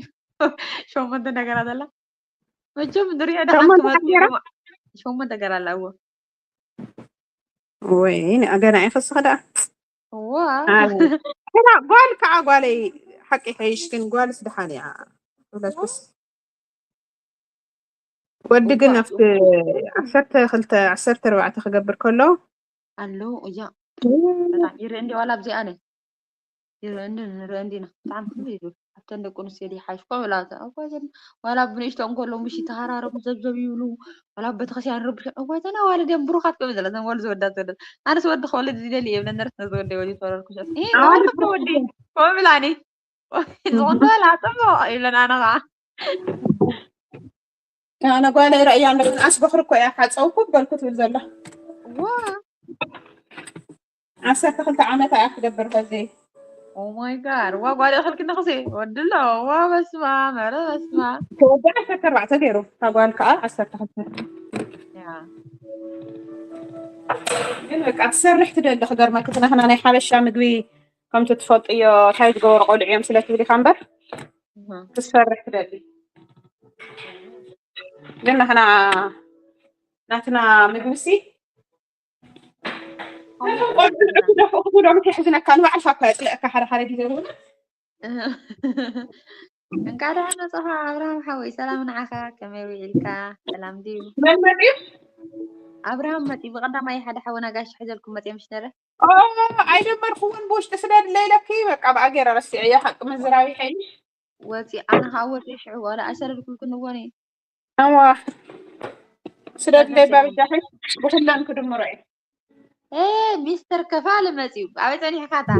ሸሞንተ ነገራት ኣላ መቸም ንሪኦ ደሓን ሸሞንተ ክመፁ ሓቢራ? እዮም። ሸሞንተ ገራ ኣላ እዎ ወይ ገና ይኸስኸ ደኣ እዎ ኣይ፣ ጓል ከዓ ጓለይ ሓቂ ሓይሽ ግን ጓልስ ደሓን እያ ብለክስ ወዲ ግን ኣብቲ ዓሰርተ ክልተ ዓሰርተ ኣርባዕተ ክገብር ከሎ ኣሎ እያ በጣም ይርኢ እንዲ ዋላ ኣብዚኣ ነ ይርኢ እንዲ ንርኢ እንዲና ብጣዕሚ ክብል ይብል ኣብተን ደቂ ኣንስትዮ ድሓሽ ኮ ብላ እዋ ዘን ዋላ ብንእሽቶ እንከሎ ምሽ ተሃራረሙ ዘብዘብ ይብሉ ዋላ ቤተክርስትያን ረብሽ እዋ ዘን ኣዋልድ እዮም ብሩኻት ከም ዘለ ዘን ወልድ ዝወዳት ወለድ ኣነስ ወዲ ክወልድ ዝደሊ እየ ብለን ነርስ ነዚ ወዲ ወዲ ተወለድኩ ሸ ኣዋልድ ወዲ ኮ ብላኒ ዝኾንተ በላ ጽቡቕ ይብለን ኣነ ከዓ ኣነ ጓለይ ረእያ ኣለኹ ንኣስ በኽሪ እኮ እያ ሓፀውኩ በልኩ ትብል ዘላ ዋ ዓሰርተ ክልተ ዓመት እያ ክትገብር ከዚ ኦማይ ጋድ ዋ ጓል እኽልኪ ንኽሲ ወድሎ ዋ በስማ መረ በስማ ተወዲ ዓሰርተ ኣርባዕተ ገይሩ እታ ጓል ከዓ ዓሰርተ ክልተ ያ ግን በቃ ትሰርሕ ትደሊ ክገርመኪ እቲ ናህና ናይ ሓበሻ ምግቢ ከምቲ ትፈልጥዮ እንታይ ዝገበሩ ቆልዑ እዮም ስለ ትብሊ ኢኻ እምበር ትሰርሕ ትደሊ ግን ናህና ናትና ምግብሲ ነቶም ቆልዑ ንዕኡ ክደፍኡ ክብሎም እንታይ ሕዝነካ ንባዕልካ እኳ የፅልእካ ሓደ ሓደ ግዜ እውን እንኳዕ ደሓን መፅኻ ኣብርሃም ሓወይ ሰላም ንዓኻ ከመይ ውዒልካ ሰላም ድዩ መን መፅዩ ኣብርሃም መፂ ብቐዳማይ ሓደ ሓወና ጋሽ ሕዘልኩም መፅየ ምሽ ነረ ኦ ኣይደመርኩውን ብውሽጢ ስለ ድለይለኪ በቃ ብኣገረ ረሲዐ እያ ሓቂ ምዝራቢ ሓይሊ ወፂ ኣነ ከዓ ወፂ ሽዑ ዋላ ኣይሰለልኩልክን እወኒ እዋ ስለ ድለይ ባብጃኺ ብኩለን ክድምሮ እዩ ሚስተር ከፋለ መፂኡ ኣበይ ፀኒሕካ ታ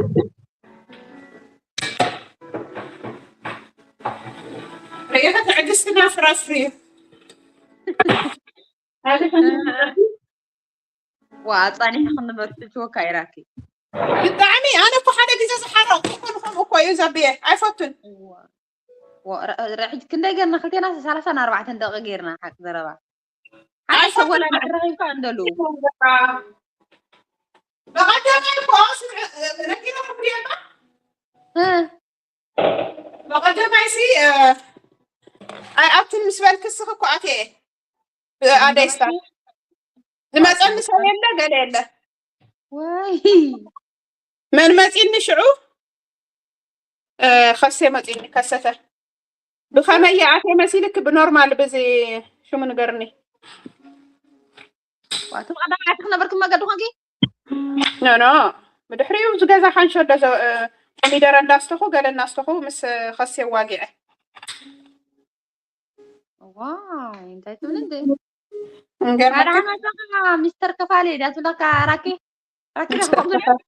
ርእኻ ትዕግስትና ፍራፍሪ እዩ ዋ ፃኒሕ ክንበር ትችወካ ኢራኪ ብጣዕሚ ኣነ እኮ ሓደ ግዜ ዝሓረቕ ዝኾኑ ከምኡ እኮ እዩ ዘብየ ኣይፈቱን ሕጅ ክንደይ ገርና ክልቴና ሰላሳ ኣርባዕተን ደቂ ገይርና ሓቂ ዘረባ ሓደ ሰብ ወላ ድሕሪ ረኺብካ እንደሉ በቐደማይ እኮ ነጊረኩም ድየማ በቐደማይ ሲ ኣይኣቱን ምስ በልክስኽ እኮ ኣትየ ኣደይ ስታ ዝመፀኒ ሰብ የለ፣ ገለ የለ። ወይ መን መፂኒ ሽዑ? እ፣ ኸሴ መፂኒ፣ ከሰተ። ብኸመይ ይኣትየ መሲልክ? ብኖርማል ብዚ ሽሙ ንገርኒ። ዋቱ ቀዳማይ ክነበርክ መገዱ ኮንኪ? ኖ ኖ፣ ብድሕሪኡ ዝገዛ ሓንሾ እንዳ ዘ-፣ እ፣ ኮሚደረ እንዳስተኹ፣ ገለ እናስተኹ ምስ ኸሴ ዋጊዐ። ዋይ እንታይ ትብል እንዴ? እንገርመካ ሓደ ዓመት ከኣ ሚስተር ከፋሊ ዳ ትብለካ ራኪ? ራኪ ዳ ሚስተር ትብለካ? ከፋሊ።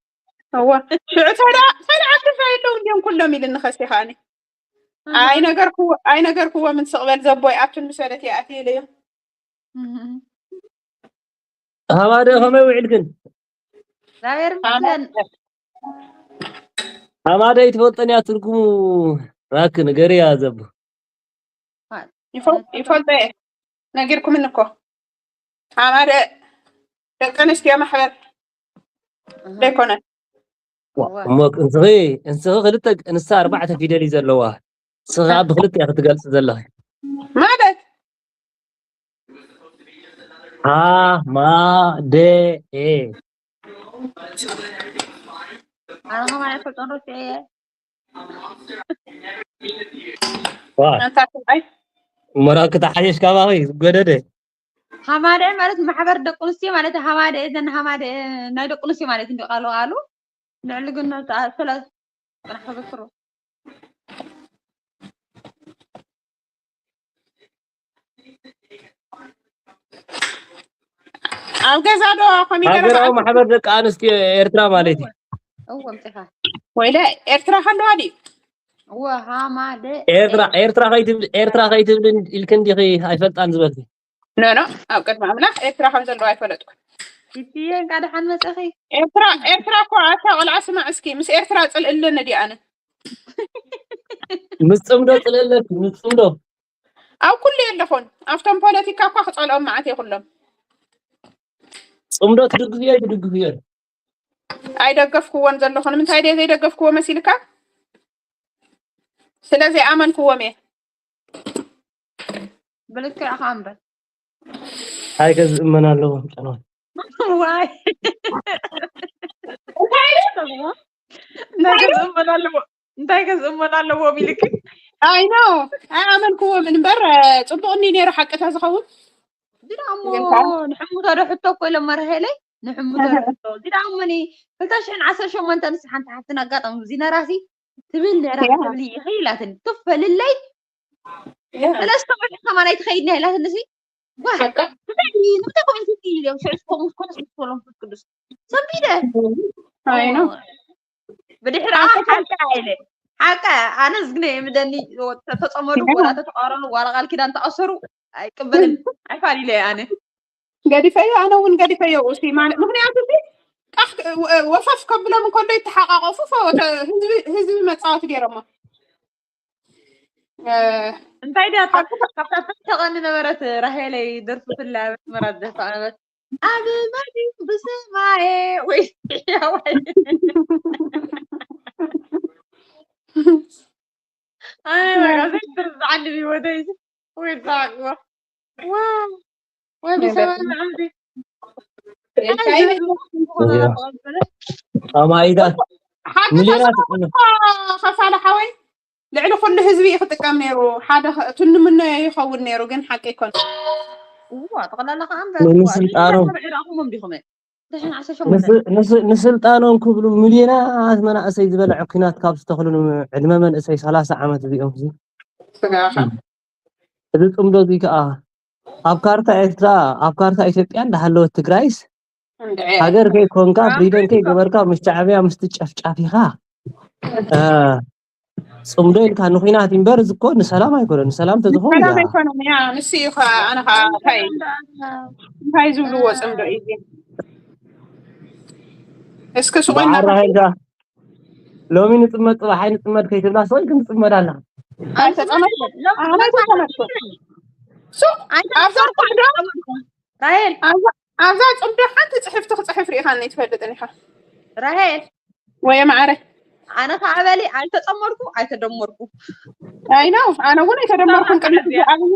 እዋ። ሽዑ ተዳ-፣ ተዳ ዓዲ ፋይለው እንዲዮም ኩሎም ኢልኒ ኸሴ ከኣኒ። ኣይነገርክዎ፣ ኣይነገርክዎ ምን ስቕበል ዘቦይ ኣቱን ምስ በለት ይኣትየለዮ። ሃማደ ከመይ ውዒልክን? እግዚኣብሔር ይመስገን። ሃማደ ይትፈልጠን እያ ትርጉሙ። ራክ ንገርያ ዘቡ። ይፈል-፣ ይፈልጦ እየ። ነጊርኩምን እኮ። ሃማደ ደቂ ኣንስትዮ ማሕበር ዘይኮነ። ዋ፣ እሞ እንስኺ፣ እንስኺ ክልተ፣ እንሳ ኣርባዕተ ፊደል እዩ ዘለዋ። ንስኺ ኣብ ክልተ እያ ክትገልጽ ዘለኺ። ማለት ሃ ማ ደ ኤ። ኣነ ከማን ኣይፈልጦን ረሲዐ እየ። ዋ፣ ኣንታ ሰብኣይ እሞ ራክ ተሓየሽ ካባኺ ጎደደ። ሃማደ ማለት ማሕበር ደቂ ኣንስትዮ ማለት ሃማደ፣ እዘን ሃማደ ናይ ደቂ ኣንስትዮ ማለት እንዲ ቃሉ ቃሉ። ልዕሊ ግን ስለ ጽናሕ ተዘክሩ። ኣብ ገዛ ዶ ኮሚደረ ሃገራዊ በዓል ማሕበር ደቂ ኣንስትዮ ኤርትራ ማለት እዩ። እወ ምጽኻ። ወይለ ኤርትራ ከለዋ ድዩ? እወ ሃማደ ኤርትራ፣ ኤርትራ ከይትብል፣ ኤርትራ ከይትብል ኢልክ እንዲኺ ኣይፈልጣን ዝበልኪ። ኖ ኖ፣ ኣብ ቅድሚ ኣምላኽ ኤርትራ ከም ዘለዋ ኣይፈለጥኩን። ኢትየ እንካ ደሓን መጸኺ። ኤርትራ፣ ኤርትራ እኮ ኣታ ቆልዓ ስማዕ እስኪ፣ ምስ ኤርትራ ጽልእልን ድየ ኣነ? ምስ ጽምዶ ጽልእለኪ፣ ምስ ጽምዶ። ኣብ ኩሉ የለኹን። ኣብቶም ፖለቲካ እኳ ክጸልኦም መዓት እየ ኩሎም። ጽምዶ ትድግፍዮ ትድግፍዮ። ኣይደገፍክዎን ዘለኹ። ንምንታይ ድየ ዘይደገፍክዎ መሲልካ? ስለ ዘይኣመንክዎም እየ። ብልክዕ ኢኻ እምበር። እንታይ ከ ዝእመን ኣለዎ ጨናዊ? ዋይ እንታይ ከ ዝእመን ኣለዎ? እንታይ ከ ዝእመን ኣለዎ? ቢልክ ኣይ ኖ፣ ኣይኣመንክዎምን እምበር፣ ጽቡቕ እኒ ነይሩ ሓቅታ ዝኸውን። እዚ ደኣ እሞ ንሕሙቶ ዶ ሕቶ እኮ ኢሎም መራሄለይ ንሕሙቶ ዶ ሕቶ። እዚ ደኣ እሞ ኒ ክልተ ሽሕን ዓሰርተ ሸሞንተን ንስ ሓንቲ ሓፍትን ኣጋጣሚ እዚ ነራሲ ትብል ነራ ትብል ይኸ ኢላትኒ። ትፈልለይ ሰለስተ ወርሒ ከማን ኣይትኸይድን እያ ኢላትኒ። እዚ ዋ፣ ሓቃ እንታይ ንምንታይ ኮሜንት ኢሎም ሽዑ ኮሜንት ኮነ ስለ መንፈስ ቅዱስ ሰቢደ ኣይ ኖ። ብድሕሪ ሓቂ ኢለ ሓቂ ኣነ ዝግነ የምደኒ ተተጸመዱ ወላ ተተቃረኑ ዋላ ቃል ኪዳን ተኣሰሩ ኣይቅበልን ኣይፋል ኢለ ኣነ ገዲፈዮ፣ ኣነ እውን ገዲፈዮ። እሲ ማለት ምክንያቱ እዚ ቃሕ ወፈፍ ከብሎም እንከሎ ይተሓቃቀፉ። ፈወተ ህዝቢ፣ ህዝቢ መጻወቲ ገይሮሞ። እ፣ እንታይ ድያ እታ ካብታ ተቐኒ ነበረት ራሄለይ ደርፊ ፍላ ኣስመራ ዝደፋ ነበረት ኣብ ማዲ ብሰማየ ወይ ያዋይ ኣነ በቃ ዘይትርዝዓኒ ብወደይ ወይ ዛዕዋ ዋ ወይ ብሰማይ ዓምዲ ኣማኢዳ ሓቂ ሚሊዮናት ተሰማዕኩ እኮ ከፋለ ሓወይ፣ ልዕሊ ኩሉ ህዝቢ እዩ ክጥቀም ነይሩ። ሓደ ኸ-፣ ትንምኖ ይኸውን ነይሩ፣ ግን ሓቂ ኣይኮን። እዋ ጠቕላላ ከዓ ንምስልጣኖም። ዕዳኹሞም ዲኹም ንስ-፣ ንስ-፣ ንስልጣኖም ክብሉ ሚሊዮናት መናእሰይ ዝበልዐ ኲናት ካብ ዝተኽሉ ዕድመ መንእሰይ ሰላሳ ዓመት እዚኦም እዚ ስጋኻ እዚ ጽምዶ እዚ ከዓ ኣብ ካርታ ኤርትራ ኣብ ካርታ ኢትዮጵያ እንዳሃለወት ትግራይስ እንድዒ ሃገር ከይኮንካ ፍሪደን ከይገበርካ ምስ ሻዕብያ ምስቲ ጨፍጫፊኻ እ፣ ጽምዶ ኢልካ ንኹናት እምበር እዚ እኮ ንሰላም ኣይኮነን። ንሰላም ተዝኸውን ሰላም እያ። ኣይኮነን። ያ ንሱ እዩ ኸ-፣ ኣነ ኸ-፣ እንታይ እንታይ ዝብልዎ ጽምዶ እዩ እዚ? እስኪ ስቆይ በዓል እናኸ- ራሄል ዳ ሎሚ ንጽመድ ጽባሕ ኣይንጽመድ ከይትብላ ስቆይ ክንጽመድ ኣለና። ኣይተጸመድኩን። ኣነ ኣይተጸመድኩን። ሱቅ ኣብዛ ጽምዶ ራሄል ኣብዛ፣ ኣብዛ ጽምዶ ሓንቲ ጽሕፍቲ ክጽሕፍ ርኢኻኒ ትፈልጥን ኢኻ። ራሄል ወየ ማዕረ ኣነ ከዓ በሊ ኣይተጸመድኩ ኣይተደመርኩ ኣይ ነው ኣነ እውን ኣይተደመርኩን። ቅድሚ ሕጂ ኣብይ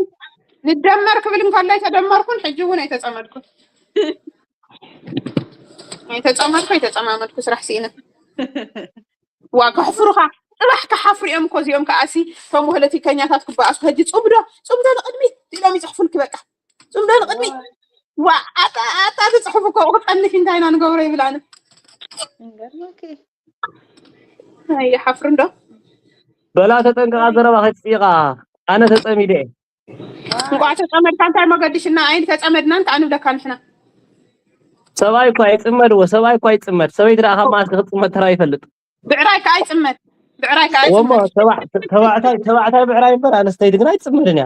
ንደመር ክብል እንከሎ ኣይተደመርኩን፣ ሕጂ እውን ኣይተጸመድኩን። ኣይተጸመድኩ ኣይተጸማመድኩ ስራሕ ስኢነ። ዋ ከሕፍሩኻ፣ ጽባሕ ክሓፍሩ እዮም እኮ እዚኦም። ከኣሲ እቶም ፖለቲከኛታት ክበኣሱ። ሕጂ ጽምዶ ጽምዶ ንቕድሚት ኢሎም ይጽሕፉልኪ። በቃ ጽምዶ ንቕድሚት። ዋ ኣታ ኣታ ትጽሕፉ እኮ ክጠንፊ እንታይ ኢና ንገብሮ ይብል ኣነ። እንገርመኪ። ኣይሓፍሩ እንዶ። በላ ተጠንቀቓ፣ ዘረባ ከይትፅይቓ። ኣነ ተፀሚደ እየ። እንቋዕ ተጸመድካ እንታይ መገድሽና? ኣይን ተጸመድናን ከኣ ንብለካ ንሕና። ሰብኣይ እኳ ይፅመድዎ፣ ሰብኣይ እኳ ይፅመድ። ሰበይቲ ደኣ ካብ መዓስ ክትፅመድ ተራ ይፈልጥ። ብዕራይ ከኣ ይጽመድ። ብዕራይ ከኣ ወሞ ይጽመድ። ተባዕ- ተባዕታይ ተባዕታይ ብዕራይ እምበር ኣንስተይቲ ግና ኣይትፅመድን እያ።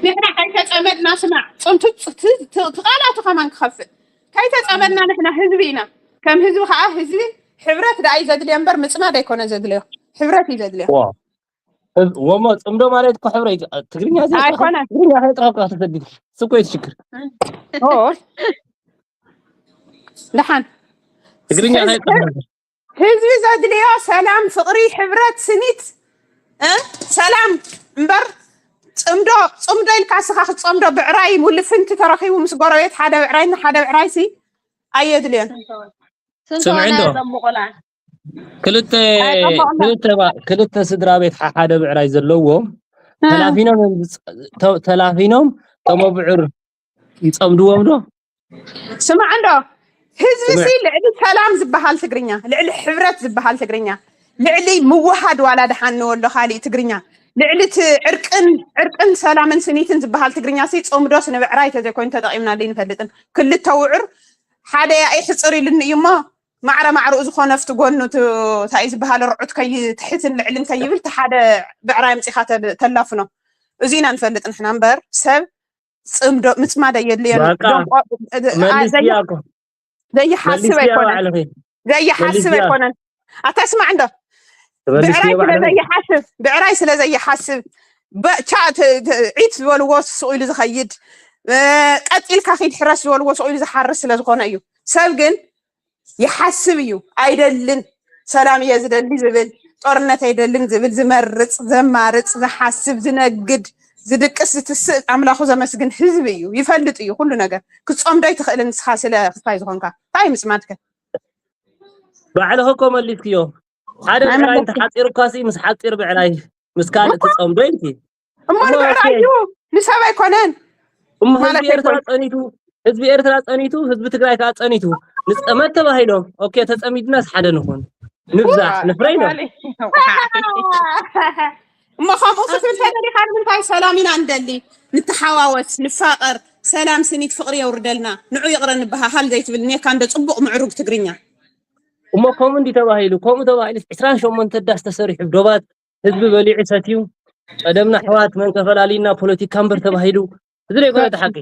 ንሕና ከይተጸመድና ስማዕ፣ ጽንቱ ት- ት- ት- ትቓላቱ ከማን ክኸፍእ። ከይተጸመድና ንሕና ህዝቢ ኢና። ከም ህዝቢ ከኣ ህዝቢ ሕብረት ደኣ እዩ ዘድልዮ እምበር ምጽማድ ኣይኮነ ዘድልዮ። ሕብረት እዩ ዘድልዮ። ዋ። ህብ- ወሞ ፅምዶ ማለት እኮ ሕብረ እዩ። ትግርኛ ዘይጥረፍ- ኣይኮነን። ትግርኛ ከይጥረፍካ ተሰዲድ ስኮ ይትሽክር። ኦ፣ ደሓን ትግርኛ ህዝ- ከይጥረፍ ህዝቢ ዘድልዮ ሰላም፣ ፍቕሪ፣ ሕብረት፣ ስኒት፣ እ? ሰላም እምበር ጽምዶ ጽምዶ ኢልካ ስኻ ክትጸምዶ ብዕራይ ውልፍንቲ ተረኺቡ ምስ ጎረቤት ሓደ ብዕራይ ሓደ ብዕራይ ሲ ኣየድልዮን። ስንት ስምዒ ሆና እንዶ? የጠምቑላ? ክልተ ኣይጠመቑና። ክልተ ባ- ክልተ ስድራ ቤት ሓ- ሓደ ብዕራይ ዘለዎም እ። ተላፊኖም እዮም ዝፅ- ተ- ተላፊኖም ተመብዕር ይፀምድዎም ዶ? ስማዕ እንዶ ህዝቢ ሲ ስምዕ። ልዕሊ ሰላም ዝበሃል ትግርኛ፣ ልዕሊ ሕብረት ዝበሃል ትግርኛ፣ ልዕሊ ምውሃድ ዋላ ደሓን ንወሎ ካሊእ ትግርኛ፣ ልዕሊ እቲ ዕርቅን ዕርቅን ሰላምን ስኒትን ዝበሃል ትግርኛ ሲ ጽምዶስ ንብዕራይ ተዘይኮይኑ ተጠቒምናሉ ይንፈልጥን። ክልተ ውዕር ሓደ ያኢ ሕጽር ኢሉኒ እዩ እሞ ማዕረ ማዕረኡ ዝኾነ ኣብቲ ጎኑ እቲ እንታይ እዩ ዝበሃል ርዑት ከይ ትሕትን ልዕልን ከይብል እቲ ሓደ ብዕራይ ኣምጺኻ ተል- ተላፍኖ። እዚ ኢና ንፈልጥ ንሕና እምበር ሰብ ጽምዶ ምጽማድ ኣየድልዮን። በቃ፣ ደንቆ- እ- እ- መልስያ ዘይ- እኮ ዘይሓስብ መልስያ ኣይኮነን። ባዕልኺ ዘይሓስብ መልስያ። ኣይኮነን። ኣታ ስማዕ እንዶ መልስያ ብዕራይ ስለ ባዕልኺ ዘይሓስብ ብዕራይ ስለ ዘይሓስብ በ- ቻ- ት- ት- ዒት ዝበልዎ ስቕ ኢሉ ዝኸይድ እ፣ ቀጥ ኢልካ ኺድ ሕረስ ዝበልዎ ስቕ ኢሉ ዝሓርስ ስለ ዝኾነ እዩ። ሰብ ግን ይሓስብ እዩ። ኣይደልን ሰላም እየ ዝደሊ ዝብል፣ ጦርነት ኣይደልን ዝብል፣ ዝመርፅ ዘማርፅ ዝሓስብ ዝነግድ ዝድቅስ ዝትስእ ኣምላኹ ዘመስግን ህዝቢ እዩ። ይፈልጥ እዩ ኩሉ ነገር። ክትፀምዶ ኣይትኽእልን ንስኻ ስለ ክፋይ ዝኾንካ። እንታይ ምፅማድከ? ባዕልኺ እኮ መሊስክዮ። ሓደ ብዕራይ እንተሓፂሩካ ሲ ምስ ሓፂር ብዕራይ ምስ ካልእ ትፀምዶ ኢልኪ። እሞ እሞ ንብዕራይ እዩ ንሰብ ኣይኮነን። እሞ ማለት ህዝቢ ኤርትራ ኣይኮን- ፀኒቱ፣ ህዝቢ ኤርትራ ፀኒቱ፣ ህዝቢ ትግራይ ከዓ ፀኒቱ ንፀመድ ተባሂሎም። ኦኬ ተፀሚድናስ ሓደ ንኹን ንብዛሕ ንፍረይ ነው። እሞ ከምኡ ክትብል ተደሊኻ ንምንታይ ሰላም ኢና እንደሊ? ንተሓዋወስ ንፋቐር፣ ሰላም ስኒት ፍቕሪ የውርደልና። ንዑ ይቕረ ንበሃሃል ዘይትብል ኔካ እንደ ፅቡቕ ምዕሩግ ትግርኛ። እሞ ከምኡ እንዲ ተባሂሉ፣ ከምኡ ተባሂሉ ዕስራን ሸሞንተ ዳስ ተሰሪሑ ዶባት ህዝቢ በሊዑ ሰትዩ ቀደምና ኣሕዋት መን ከፈላልዩና ፖለቲካ እምበር ተባሂሉ እዚ ዘይኮነ እቲ ሓቂ።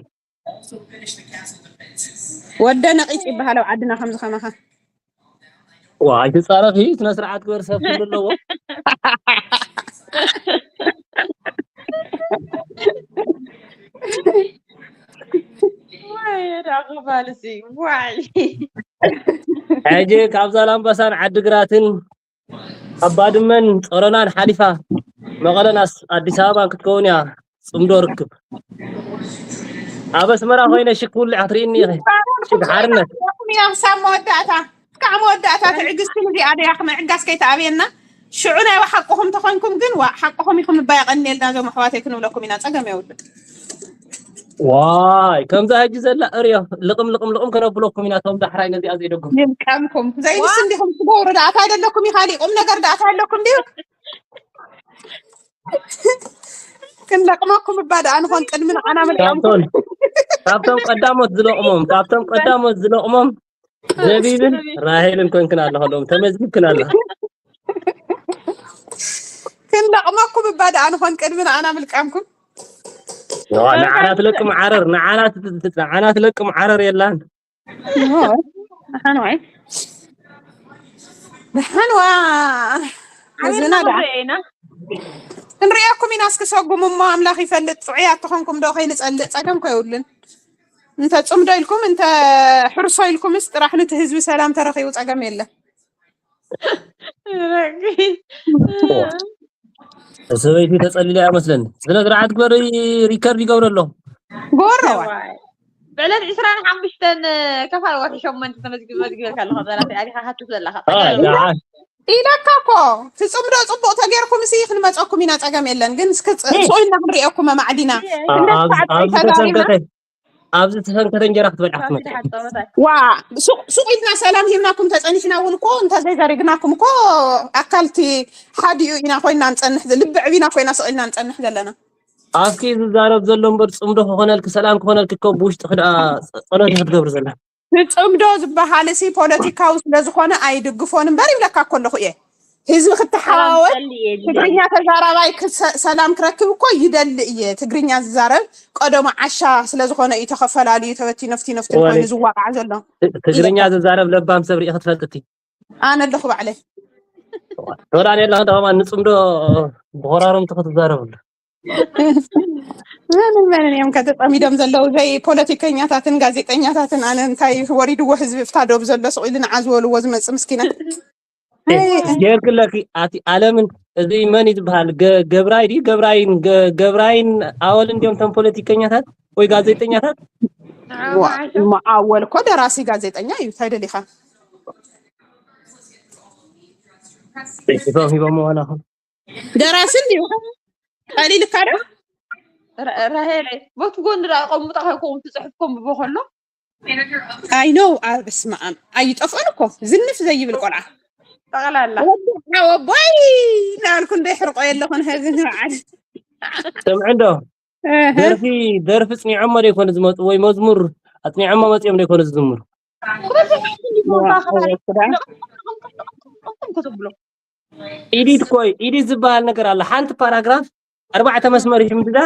ወደ ነቒጽ ይበሃል ኣብ ዓድና ከምዚ ከማኻ። ዋ ኣይትጻረፊ፣ ስነ ስርዓት ግበር፣ ሰብ ክህሉ ኣለዎ። ዋይ የዳ ክባልሲ ዋይ ሕጂ ካብ ዛላምበሳን ዓድግራትን ካብ ባድመን ጾሮናን ሓሊፋ መቐለን ኣስ- ኣዲስ ኣበባን ክትከውን እያ ጽምዶ ርክብ። ኣብ ኣስመራ ኮይነ ሽክ ውልዕ ክትርእይኒ ኢኺ። ሽክ ሓርነት። ክሳብ መወዳእታ ክሳብ መወዳእታ ትዕግስቲ እዚኣ ደያ ክምዕጋስ ከይተኣብየና ሽዑ ናይ ሓቅኹም ተኾንኩም ግን ዋ ሓቅኹም ኢኹም እባ የቐንየልና እዞም ኣሕዋተይ ክንብለኩም ኢና። ጸገም የብሉ። ዋይ ከምዛ ሕጂ ዘላ እርዮ ልቕም ልቕም ልቕም ከነብለኩም ኢና። እቶም ዳሕራይ ነዚኣ ዘይደግፉ ይልቀምኩም ዘይንስ እንዲኹም ትገብሩ ደኣ እንታይ ደለኩም ይኻሊ ቁም ነገር ደኣ እንታይ ኣለኩም ድዩ? ክንለቕመኩም እባ ደኣ ንኾን ቅድሚ ንዓና ምልቃምኩም ካብቶም ካብቶም ቀዳሞት ዝለቕሞም ካብቶም ቀዳሞት ዝለቕሞም ዘቢብን ራሄልን ኮንክን ኣለኹ። ሎም ተመዝጊብክን ኣለኹ። ክንለቕመኩም እባ ደኣ ንኾን ቅድሚ ንዓና ምልቃምኩም ንዓና ትለቅም ዓረር ንዓና ትለቅም ዓረር የላን። ሓንዋይ ሓንዋ ሕዝብና ደኣ ኢና ክንሪኣኩም ኢና። እስኪ ሰጉሙ እሞ ኣምላኽ ይፈልጥ። ጥዑያት ተኾንኩም ዶ ከይንጸልእ ጸገም ኮ የብሉን። እንተ ጽምዶ ኢልኩም እንተ ሕርሶ ኢልኩምስ ጥራሕ ንቲ ህዝቢ ሰላም ተረኺቡ ጸገም የለን። ሰበይቲ ተጸሊላ እያ መስለኒ። ስነ ስርዓት ግበሪ፣ ሪከርድ ይገብረ ኣሎ። ጎረዋ ብዕለት ዕስራን ሓሙሽተን ከፋል ወርሒ ሸሞንተ ተመዝጊቡ መዝጊበልካ ኣለኹ። ዘራፊ ኣዲኻ ሃትፍ ዘለኻ አ፣ ጸገም የለን። ደሓን። ኢለካ እኮ ትጽምዶ ጽቡቅ ተጌርኩም ሲ ክንመጸኩም ኢና፣ ጸገም የለን። ግን እስኪ ጽ- ስቕ ኢልና ክንሪኤኩም ኣማዕዲና። ይሄ አ- ክንደይ ኣብዚ ሰዓት ኣብዚ ተዛሪብና? ተሰንከተ ኣብዚ ተሰንከተ እንጀራ ክትበልዓ ፋሲ ክትመጽ ድሓን ጸወታ ዋ ሱቅ ሱቅ ኢልና ሰላም ሂብናኩም ተጸኒሕና እውን እኮ እንተዘይዘሪግናኩም እኮ ኣካልቲ ሓዲኡ ኢና ኮይና ንጸንሕ ልቢ ዕቢና ኮይና ስቕ ኢልና ንጸንሕ ዘለና። ኣፍኪ ዝዛረብ ዘሎ እምበር ጽምዶ ክኾነልኪ ሰላም ክኾነልኪ እኮ ብውሽጢ ክዳ ጸሎት ክትገብር ዘላ ንጽምዶ ዝበሃል ሲ ፖለቲካዊ ስለዝኾነ ኣይድግፎን እምበር ይብለካ እኮ ኣለኹ እየ። ህዝቢ ክትሓዋወስ ትግርኛ ተዛራባይ ክሰ- ሰላም ክረክብ እኮ ይደሊ እየ። ትግርኛ ዝዛረብ ቀደሙ ዓሻ ስለዝኾነ እዩ ተኸፈላልዩ ተበቲኑ ፍቲኑ ፍቲኑ ኮይኑ ዝዋቃዕ ዘሎ። ትግርኛ ዝዛረብ ለባም ሰብ ርኢ ክትፈልጥቲ ኣነ ኣለኹ ባዕለይ። ተወዳኒ ኣለኻ ደማ ንጽምዶ ብኾራሮም ክትዛረብሉ መንን መንን እዮም ከተጠሚዶም ዘለዉ ዘይ ፖለቲከኛታትን ጋዜጠኛታትን? ኣነ እንታይ ወሪድዎ ህዝቢ ፍታ ዶብ ዘሎ ስቕ ኢሉ ንዓ ዝበልዎ ዝመፅእ ምስኪና። ጌርክለኪ ኣቲ ኣለምን እዚ መን እዩ ዝበሃል ገ- ገብራይ ድዩ ገብራይን ገ- ገብራይን ኣወልን እንዲዮም እቶም ፖለቲከኛታት ወይ ጋዜጠኛታት ዋ፣ እሞ ኣወል እኮ ደራሲ ጋዜጠኛ እዩ። እንታይ ደሊኻ? ሒዞም ሂቦም ዋላኹም ደራሲ እንዲዩ ቀሊልካ ዶ? ራሄለይ በቲ ጎኒ ዳ ቀሙጣ ከይከውን ትፅሕፍ ከንብቦ ከሎ ኣይ ኖው። ኣብ ስማ ኣይጠፍኦን እኮ ዝንፍ ዘይብል ቆልዓ ጠቕላላ ወቦይ ናልኩ እንደ ሕርቆ የለኹን ሀዚ ንበዓል ሰምዕ እንዶ ደርፊ ደርፊ ፅኒዖሞ ዘይኮኑ ዝመፁ ወይ መዝሙር ኣፅኒዖሞ መፂኦም ዘይኮኑ ዝዝምሩ ክትብሎ ኢዲት ኮይ ኢዲት ዝበሃል ነገር ኣለ ሓንቲ ፓራግራፍ ኣርባዕተ መስመር ይሕምድዳ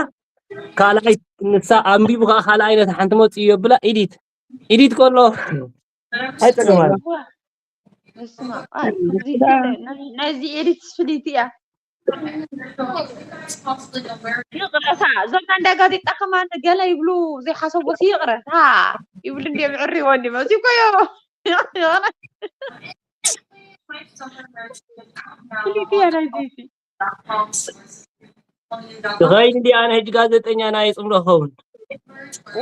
ካልኣይ ንሳ ኣንቢቡ ከዓ ካልኣይ ነታ ሓንቲ መፅኡ የብላ ኢዲት ኢዲት ከሎ ኣይጠቅማል ናይዚ ኤዲት ፍልይቲ እያ ይቕረታ እዞም ናይ እንዳ ጋዜጣ ከማን ገለ ይብሉ ዘይሓሰቦት ይቕረታ ይብሉ እንዲዮም ዕሪዎ እንዲ መዚ ኮዮ ፍልይቲ እያ ናይዚ ትኸይድ እንዲ ኣነ ሕጂ ጋዜጠኛ ናይ ፅምዶ ኸውን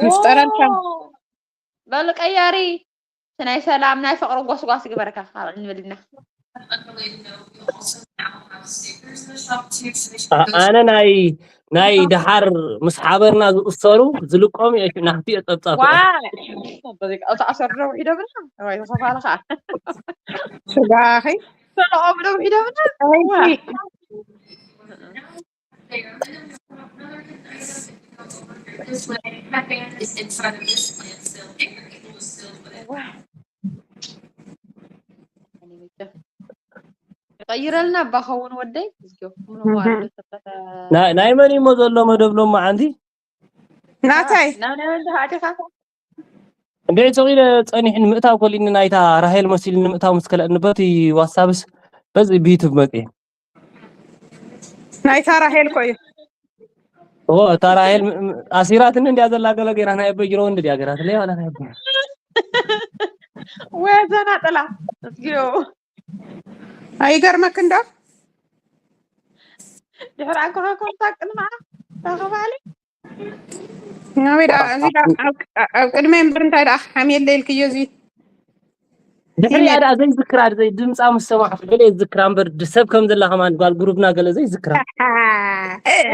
ምፍጠረልካ በሉ ቀያሪ ናይ ሰላም ናይ ፍቅሪ ጎስጓስ ግበረካ ካብ እንብልና ኣነ ናይ ናይ ደሓር ምስ ሓበርና ዝእሰሩ ዝልቀሙ እየ ናህቲ እየ ፀብፃብ ተኣሰሩ ዶ ውሒዶምና ወይ ዝኸፋለ ከዓ ስጋኺ ተለቆም ዶ ውሒዶምና ይቀይረልና እባ ኸውን ወደይ ናይ መን እሞ ዘሎ መደብ ሎም መዓንቲ ናታይ ናብ ናይ ወንድኻ ኣዴኻ እንደ ሰቂለ ፀኒሕን ምእታው ኮሊኒ ናይታ ራሄል መሲልኒ ምእታው ምስ ከለእኒ በቲ ዋትሳፕስ በዚ ብዩቱብ መፅየ ናይታ ራሄል ኮዩ እዎ እታ ራሄል ኣሲራትኒ እንዲያ ዘላ ገለ ገይራ ናይ ኣበይ ጅሮ እንዲ ድያ ገይራትለይ ዋላ ናይ ኣበይ ወይ ዘናጠላ እዝጊዮ ኣይገርመክ እንዶ ድሕር ኣንኮኻ ኮንታክት ንማዓ ተኸባሊ ናበይ ደኣ እዚ ደኣ ኣብ- ኣብ ቅድመይ እምበር እንታይ ደኣ ሓምየለ ኢልክዮ እዚ ድሕሪኣ ደኣ ዘይዝክራ ዘይ ድምፃ ምስ ሰማዕኩ ገለ ዝዝክራ እምበር ሰብ ከም ዘላ ከማን ጓል ግሩብና ገለ ዘይዝክራ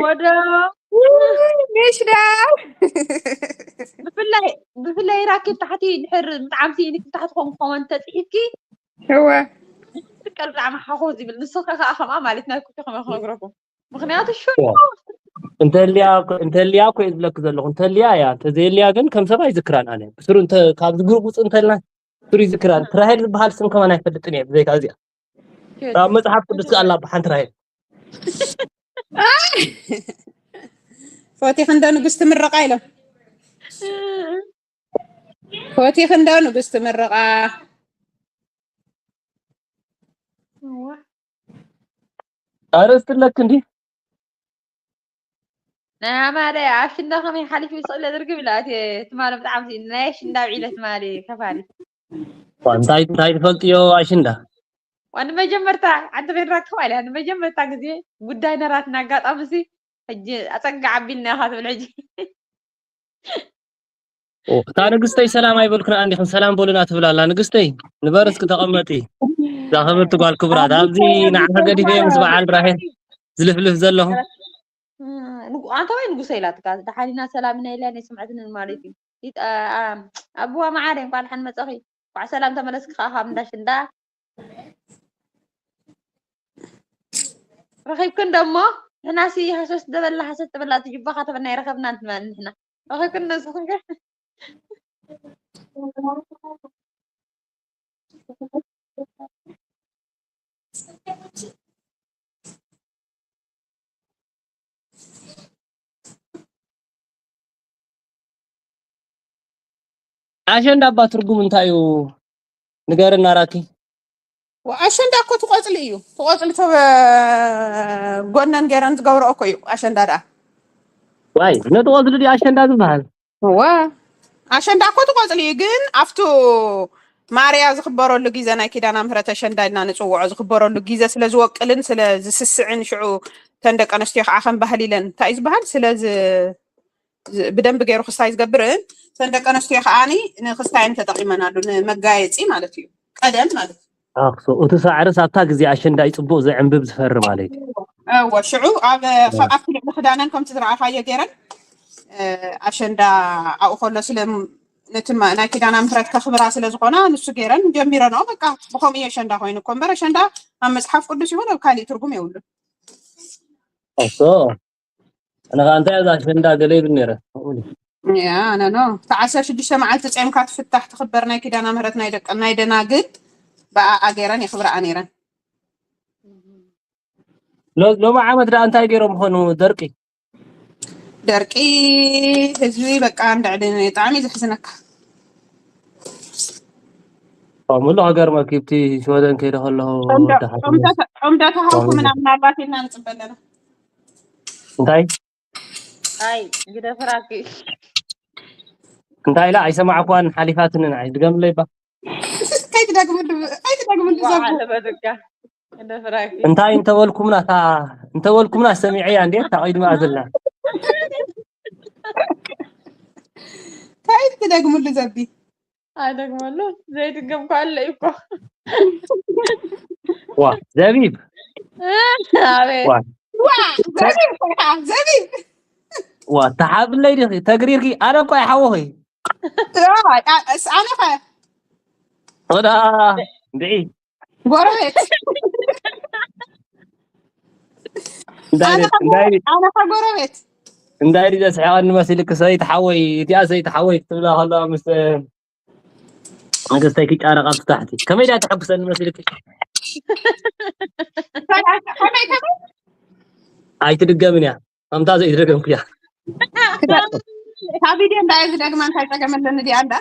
ወደ ምሽ ደኣ ብፍላይ ብፍላይ ራኪብ ታሕቲ ድሕር ብጣዕሚ ስኢኒ ክብ ታሕቲ ኮም ኮመንት ተፅሒፍኪ እወ ትቀል ብጣዕሚ ሓኾ ዝብል ንስኸ ከዓ ከምኣ ማለት ናይ ኩቲ ከመ ክነግረኩም ምክንያቱ ሹ እንተልያ እንተልያ እኮ እየ ዝብለክ ዘለኹ እንተልያ እያ እንተዘየልያ ግን ከም ሰብ ኣይዝክራን ኣነ ብስሩ እንተ ካብዚ ግሩፕ ውፅእ እንተልና ስሩ ይዝክራን ትራሄል ዝበሃል ስም ከማን ኣይፈልጥን እየ ብዘይካ እዚኣ ኣብ መፅሓፍ ቅዱስ ከኣላ ብሓንቲ ራሄል ፈቲኽ እንደ ንጉስ ትምረቃ ኢሎም ፈቲኽ እንደ ንጉስ ትምረቃ ኣርእስቲ ኣለክ እንዲ ናይ ኣማደ ኣሽንዳ ከመይ ሓሊፍ ይስእለ ዝርግብ ኢላ እቲ ትማሊ ብጣዕሚ ናይ ኣሽንዳ ብዒለ ትማሊ ከፋሊ እንታይ እንታይ ትፈልጥዮ ኣሽንዳ ዋን መጀመርታ ዓዲ ቤንራ ክዋ ኢላ ንመጀመርታ ግዜ ጉዳይ ነራትና ኣጋጣሚ ሲ ሕጂ ኣፀጋ ዓቢልና ኢኻ ትብል ሕጂ ኦ፣ እታ ንግስተይ ሰላም ኣይበልኩን ኣንዲኹም ሰላም በሉና ትብል ኣላ። ንግስተይ ንበር እስኪ ተቐመጢ። እዛ ክብርቲ ጓል ክቡራት ኣብዚ ንዓኺ ገዲፈ ምስ በዓል ራሄል ዝልፍልፍ ዘለኹ። ንጉ- ኣንተ ወይ ንጉሰ ኢላትካ ደሓን ኢና ሰላም ኢና ኢላ ናይ ስምዐትንን ማለት እዩ። ይጥ- ኣ- ኣቡዋ መዓረ እንኳን ደሓን መፀኺ። እንኳዕ ሰላም ተመለስኪ ከዓ ካብ እንዳ ሽንዳ ረኺብክን ደሞ ንሕናሲ ሃሰስ ደበላ ሃሰስ ደበላ ትጅባኻ ተበና ይረኸብና ንሕና ረኺብክን ነስኽን ከ ኣሸንዳ እባ ትርጉም እንታይ እዩ? ንገርና ራኪ። ኣሸንዳ እኮ ትቆፅሊ እዩ ትቆፅሊ ቶ ጎነን ገይረን ዝገብረኦ እኮ እዩ ኣሸንዳ ደኣ ዋይ ነቲ ቆፅሊ ድዩ ኣሸንዳ ዝበሃል? እዋ ኣሸንዳ እኮ ትቆፅሊ እዩ ግን ኣብቱ ማርያ ዝኽበረሉ ግዜ ናይ ኪዳና ምህረት ኣሸንዳ ኢልና ንፅውዖ ዝኽበረሉ ግዜ ስለ ዝወቅልን ስለ ዝስስዕን ሽዑ ተን ደቂ ኣንስትዮ ከዓ ከም ባህሊ ኢለን እንታይ እዩ ዝበሃል ስለ ዝ- ዝ- ብደንብ ገይሩ ክስታይ ዝገብርን ተን ደቂ ኣንስትዮ ከዓኒ ንክስታየን ተጠቂመናሉ ንመጋየፂ ማለት እዩ ቀደም ማለት እዩ ኣክሶ እቲ ሳዕርስ ኣብታ ግዜ ኣሸንዳ እዩ ጽቡቕ ዘዕንብብ ዝፈሪ ማለት እዩ። እወ ሽዑ ኣብ ኣብቲ ልዕሊ ክዳነን ከምቲ ዝረኣኻዮ ገይረን ኣሸንዳ ኣብኡ ከሎ ስለ ነቲ ናይ ኪዳና ምህረት ከኽብራ ስለ ዝኾና ንሱ ገይረን ጀሚረንኦ በቃ ብኸምኡ እዩ ኣሸንዳ ኮይኑ እኮ እምበር ኣሸንዳ ኣብ መፅሓፍ ቅዱስ ይኹን ኣብ ካሊእ ትርጉም የብሉን። ኣነ ከዓ እንታይ እዛ ኣሸንዳ ገለ ይብል ነይረ። ያ ኖ ኖ እታ ዓሰርተ ሽዱሽተ መዓልቲ ጾምካ ትፍታሕ ትኽበር ናይ ኪዳነ ምህረት ናይ ደቂ ናይ ደናግል ብኣኣ ገይረን የኽብርኣ ነይረን። ሎ- ሎሚ ዓመት ደኣ እንታይ ገይሮም ይኾኑ? ደርቂ ደርቂ ህዝቢ በቃ እንድዕሊ ብጣዕሚ እዩ ዘሕዝነካ። ሙሉ ሃገር መኪብቲ ሽወደን ከይደ ከለኹ ወዲ ሓትነ ዑምዳ ተሃውኩ ምና ምናልባት ኢልና ንፅበ ኣለና። እንታይ ኣይ ግደፍራኪ እንታይ ኢላ ኣይሰማዕኳን ሓሊፋትኒ ንዓይ ድገምለይ ባ ከይትደግምሉ ዘቡ ለበትካ ግደፍራኪ እንታይ እንተበልኩምና እታ እንተበልኩምና ሰሚዐያ እንዴ እታ ቀይድማ ዘላ ከይትደግምሉ ዘቢ ኣይደግመሉ ዘይድገም ኳ ኣሎ እዩ እኮ ዋ ዘቢብ ኣቤት ዋ ዋ ዘቢብ ኮይና ዘቢብ ዋ ተሓብለይ ዲኺ ተግሪርኪ ኣነ እኮ ኣይሓወኺ ኣነ ኸ ወዳ እንድዒ ጎረቤት እንዳይ ኣነ ኸ እንዳይ ኣነ ኸ ጎረቤት እንዳይ ዲደ ስሕቐኒ መሲልክ ሰበይቲ ሓወይ እቲኣ ሰበይቲ ሓወይ ክትብላ ከለዋ ምስ ንግስተይ ክጫረቕ ኣብቲ ታሕቲ ከመይ ድያ ተሐጉሰኒ መሲልክ ከመይ ከመይ ኣይትድገምን እያ ከምታ ዘይትደገምኩ እያ ካብ ቪድዮ እንዳየ ዝደግማ እንታይ ፀገም ኣለኒ ድያ እንዳ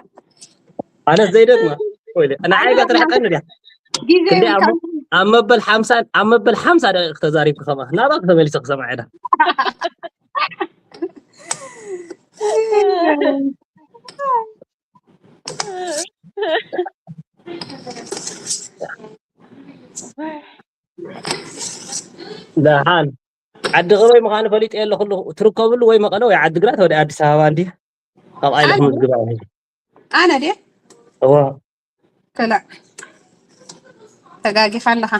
ኣነስ ዘይደግማ ወይለ ንዓይ ጋ ትርሕቀኒ ድያ ግዜ ክንደይ ኣብ ካብ ኣብ መበል ሓምሳ ኣብ መበል ሓምሳ ደቂቕ ተዛሪብኪ ከማ ናባኺ ተመሊሰ ክሰምዓ ዕዳ ደሓን ዓዲ ከበይ ምዃኑ ፈሊጠ ኣለኹ ኣለኹ ትርከብሉ ወይ መቐለ ወይ ዓዲግራት ወይ ኣዲስ ኣበባ እንዲ ካብ ኣይለ ክምዝግባ ኣነ ድየ እዋ ከላእ ተጋጊኻ ኣለኻ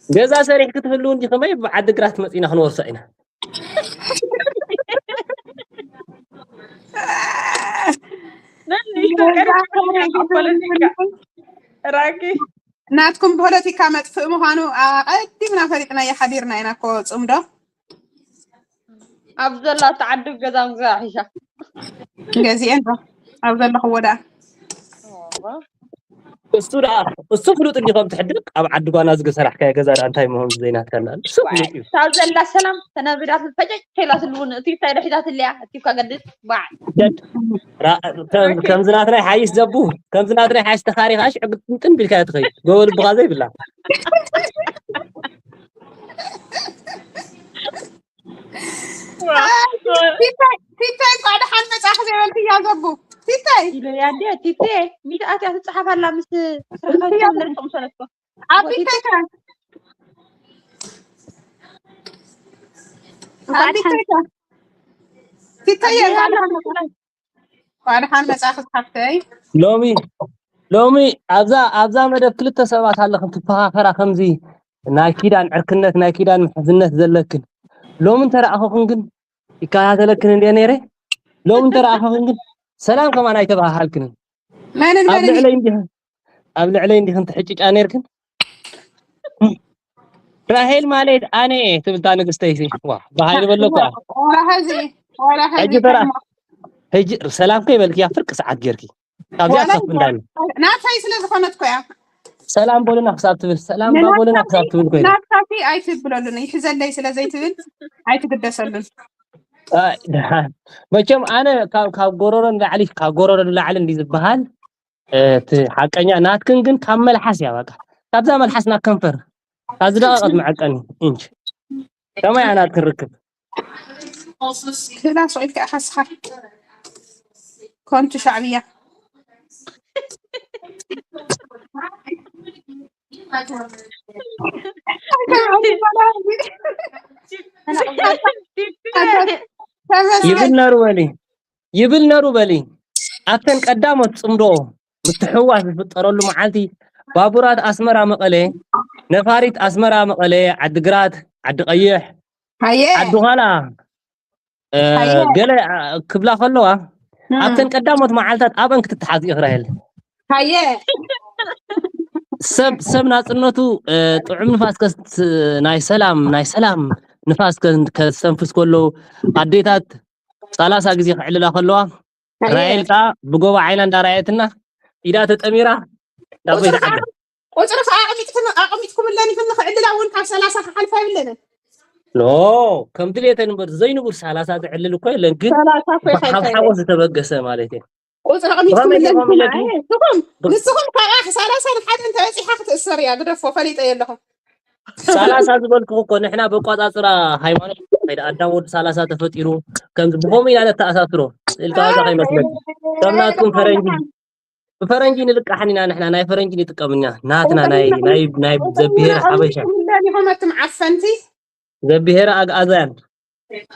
ገዛ ሰሪሕ ክትህልው እንዲ ከመይ ዓዲግራት መፂና ክንወርሶ ኢና ራኪ ናትኩም ፖለቲካ መጥፍእ ምዃኑ ኣቐዲምና ፈሊጥናዮ ሓዲርና ኢና እኮ ፅምዶ ኣብ ዘላቶ ዓዲ ገዛ ምግዛእ ሒሻ ገዚኤን ዶ ኣብ ዘለኽዎ ደኣ እሱ ደኣ እሱ ፍሉጥ እንዲ ከም ትሕድግ ኣብ ዓዲ ጓና ዝገሰራሕካዮ ገዛ ደኣ እንታይ ምሆን ዘይናትካና እሱ ፍሉጥ እዩ ካብ ዘላ ሰላም ተነብዳ ፈጨጭ ከይላትሉ እውን እቲ እንታይ ደሒዛትልያ እቲ ከገድድ ባዕ ከምዚ ናትናይ ሓይሽ ዘቡ ከምዚ ናትናይ ሓይሽ ተኻሪኻሽ ዕግጥንጥን ቢልካዮ ትኸይድ ጎበ ልብኻ ዘይብላ ቲታይ እንኳዕ ደሓን መፃእኺ ዘይበልክያ ዘቡ ቲታይ ኢለያ እንዲ ቲቴ ሚትኣት እያ ትፀሓፍ ኣላ ምስ ስራሕካ ዝለጥም ሰለትኮ ኣብ ቲታይ ከ ኣብ ቲታይ ከ ቲታይ እንኳዕ ደሓን መፃእኺ እንኳዕ ደሓን መጻእኺ ዝሓፍተይ። ሎሚ ሎሚ ኣብዛ ኣብዛ መደብ ክልተ ሰባት ኣለኽን ትፈኻኸራ፣ ከምዚ ናይ ኪዳን ዕርክነት ናይ ኪዳን ምሕዝነት ዘለክን። ሎሚ እንተረኣኸኽን ግን ይከታተለክን እንደ ነይረ። ሎሚ እንተረኣኸኽን ግን ሰላም ከማን ኣይተባሃሃልክንን። መንን ኣብ መንን ልዕለይ እንዲኽን ኣብ ልዕለይ እንዲኽን ትሕጭጫ ነይርክን። ራሄል ማለት ኣነ እየ ትብልታ ንግስተይ ሲ ዋ ብሃይል በለኳ። ወላ ሀዚ ወላ ሀዚ ሕጂ ተራ ሕጂ ሰላም ከይበልክያ ፍርቂ ሰዓት ጌርኪ ካብዚኣ ዋላ ትኸፍ እንዳለ ናተይ ስለ ዝኾነት ኮያ ሰላም በሉና ክሳብ ትብል ሰላም ባ በሉና ክሳብ ትብል ኮይና ናትካሲ ኣይትብለሉን ይሕዘለይ ስለ ዘይትብል ኣይትግደሰሉን። ኣይ፣ ደሓን። መቸም ኣነ ካብ ካብ ጎረሮ ንላዕሊ ካብ ጎረሮ ንላዕሊ እንዲ ዝበሃል እቲ ሓቀኛ ናትክን ግን ካብ መልሓስ እያ በቃ ካብዛ መልሓስ ናብ ከንፈር ካብ ዝደቐቐት መዐቀኒ ኢንች ከመይ እያ ናትክን ርክብ ክላስ ኢልካ ኢኻ ስኻ ኮንቱ ሻዕብያ ይብል ነሩ በሊ ይብል ነሩ በሊ ኣብተን ቀዳሞት ፅምዶ ምትሕዋስ ዝፍጠረሉ መዓልቲ ባቡራት ኣስመራ መቐለ ነፋሪት ኣስመራ መቐለ ዓዲግራት ዓዲ ቀይሕ ሃየ ዓዲ ኋላ እ፣ ሃየ ገለ እ፣ ክብላ ከለዋ እም፣ ኣብተን ቀዳሞት መዓልታት ኣብአን ክትተሓዝ ኢኽራኤል ሃየ ሰብ ሰብ ናፅነቱ እ፣ ጥዑም ንፋስ ከስ ናይ ሰላም ናይ ሰላም ንፋስ ከ- ከስተንፍስ ከሎ ኣዴታት ሰላሳ ግዜ ክዕልላ ከለዋ ሃየ ራኤል ከዓ ብጎባ ዓይና እንዳረኣየትና ኢዳ ተጠሚራ ዳቦ ቁፅሪ ይትዓደ ቁፅሪ ከዓ ኣቐሚጥክን ኣቐሚጥኩምለን ይኽን ክዕልላ እውን ካብ ሰላሳ ክሓልፋ የብለንን። ኖ ከም ድሌተን እምበር ዘይንቡር ሰላሳ ዝዕልል እኮ የለን ግን ሰላሳ እኮ ብ- ይሓልፋ ካብ የለን። ሓጎስ ዝተበገሰ ማለት እዩ ቁፅሪ ብኸመይ ኣቐሚጥኩምለን ገይሮም ይኽን ይለድዩ ኣየ ንስኹም ብ- ንስኹም ካብ ሓደ ሰላሳ ንሓደ እንተበፂሓ ክትእሰር እያ ግደፎ ፈሊጠ የለኹም። ሰላሳ ዝበልኩ እኮ ንሕና በቋፃፅራ ሃይማኖት ከይዳ ኣዳም ወዲ ሰላሳ ተፈጢሩ ከምዚ ብኸምኡ ኢና ነተኣሳስሮ ኢልካ ዋዛ ከይመስለኪ ከም ናትኩም ፈረንጂ ብፈረንጂ ንልቃሕን ኢና ንሕና ናይ ፈረንጂ ንጥቀምና ናትና ናይ ናይ ናይ ዘብሄር ሓበሻ ዲኹም ኣትም ዓፈንቲ ዘብሄር ኣግኣዛያን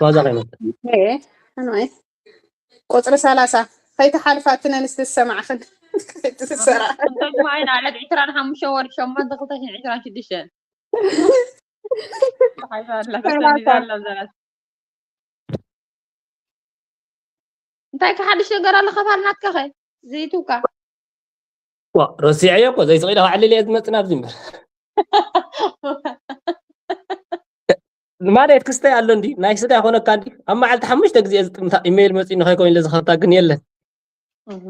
ዋዛ ከይመስለኪ እ፣ ኣንዋይ ቁፅሪ ሰላሳ ከይተሓልፋ እትነ ንስቲ ዝሰማዕኽን ከይትሰራ እንተጅማዒ ንዓለት ዕስራን ሓሙሽተን ወርሒ ሸሞንተ ክልተ ሽሕን ዕስራን ሽዱሽተን እንታይ ከሓድሽ ነገር ኣሎ ከፋል ናትካ ኸ ዘይትውካ ዋ ረሲዐዮ እኮ ዘይስቕ ኢለ ክዕልል እየ ዝመፅእ ናብዚ እምበር ማለት ክስታይ ኣሎ እንዲ ናይ ስጋ ይኮነካ እንዲ ኣብ መዓልቲ ሓሙሽተ ግዜ ዝጥምታ ኢሜይል መፂኡ ንኸይኮይን ለዝኸፍታ ግን የለን እህ።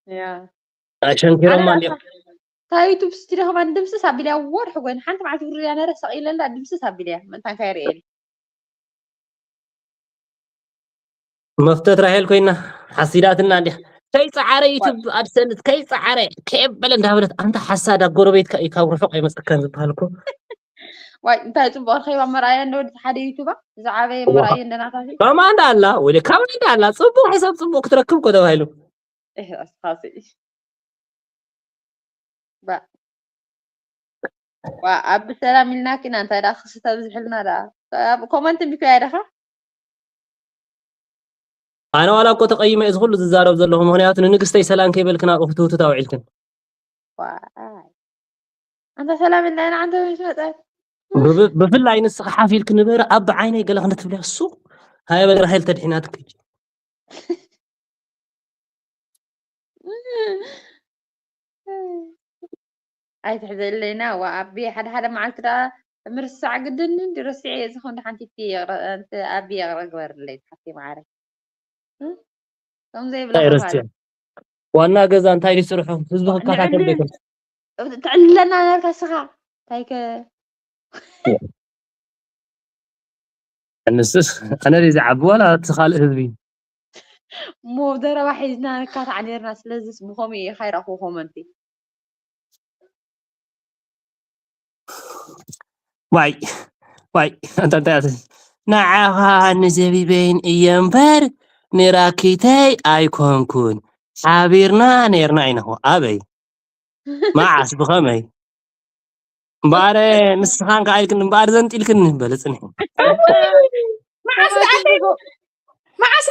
ያ ኣሸንኪሮማ ኣነ እንዲ እታ ዩቱብ ስትሪ ከማን ድምስስ ኣቢልያ ወርሒ ጎይን ሓንቲ መዓልቲ ውርድያ ነረ ሰቒለላ ድምስስ ኣቢልያ ምእንታን ካይርእየል መፍተት ራሄል ኮይና ሓሲዳትና እንዲያ ከይፀዓረ ዩቱብ ኣድሰንስ ከይፀዓረ ከየበለ እንዳበለት ኣንታ ሓሳዳ ጎረቤትካ እዩ ካብ ርሑቕ ኣይመፀካን ዝበሃል እኮ ዋይ እንታይ ፅቡቅ ረኪባ መርኣያ እንደ ወዲ ሓደ ዩቱባ ዝዓበየ ዋ። መርኣየ እንደ ናታሲ ከማንዳ ኣላ ወይ ከማንዳ ኣላ ፅቡቅ ሕሳብ ፅቡቅ ክትረክብ እኮ ተባሂሉ እህ ኣስኻሲ ባ ዋ ኣብ ሰላም ኢልናኪና እንታይ ደኣ ክስተ ብዝሕልና ደኣ ኣብ ኮመንት ቢኮያ ደኻ ኣነ ዋላ እኮ ተቀይመ እዚ ኩሉ ዝዛረብ ዘለኹ ምክንያቱ ንንግስተይ ሰላም ከይበልክን ኣብኡ ክትውትት ኣውዒልክን ዋይ ኣንታ ሰላም ኢልና ኢና ኣንተ ምስ መፀት ብብ- ብፍላይ ንስኻ ሓፍ ኢልክ ንበረ ኣብ ዓይነይ ገለ ክንደ ትብልያ ሱቅ ሃየ በል ራሄል ተድሒናትክ ሕጂ ኣይትሕዘለይና ዋ ኣቢ ሓደ ሓደ መዓልቲ ደኣ ምርሳዕ ግድን እንዲ ረሲዐ እየ ዝኾን ሓንቲ ኣቢ ይቕረ ግበርለይ ሓፍቲ ማዓረ ከም ዘይብላ እንታይ ረስዕ ዋና ገዛ እንታይ ዝስርሑ ህዝቢ ክካታተል ዘይኮን ትዕልለና ነርካ ስኻ እንታይ ከ ንስስ ኣነ ድየ ዝዓቢ ዋላ እቲ ካልእ ህዝቢ እሞ ዘረባ ሒዝና ንካታዕ ነርና ስለዚስ ብኸምኡ እየ ካይረእኹ ኮመንቲ ዋይ ዋይ ኣንታ እንታይ ኣት ንዓኻ ንዘቢበይን እየ እምበር ንራኪተይ ኣይኮንኩን ሓቢርና ነርና ኢነኹ ኣበይ መዓስ ብኸመይ እምበኣረ ንስኻን ከኣ ኢልክኒ እምበኣር ዘንጢልክኒ በለ ፅንሒ መዓስ ደኣ መዓስ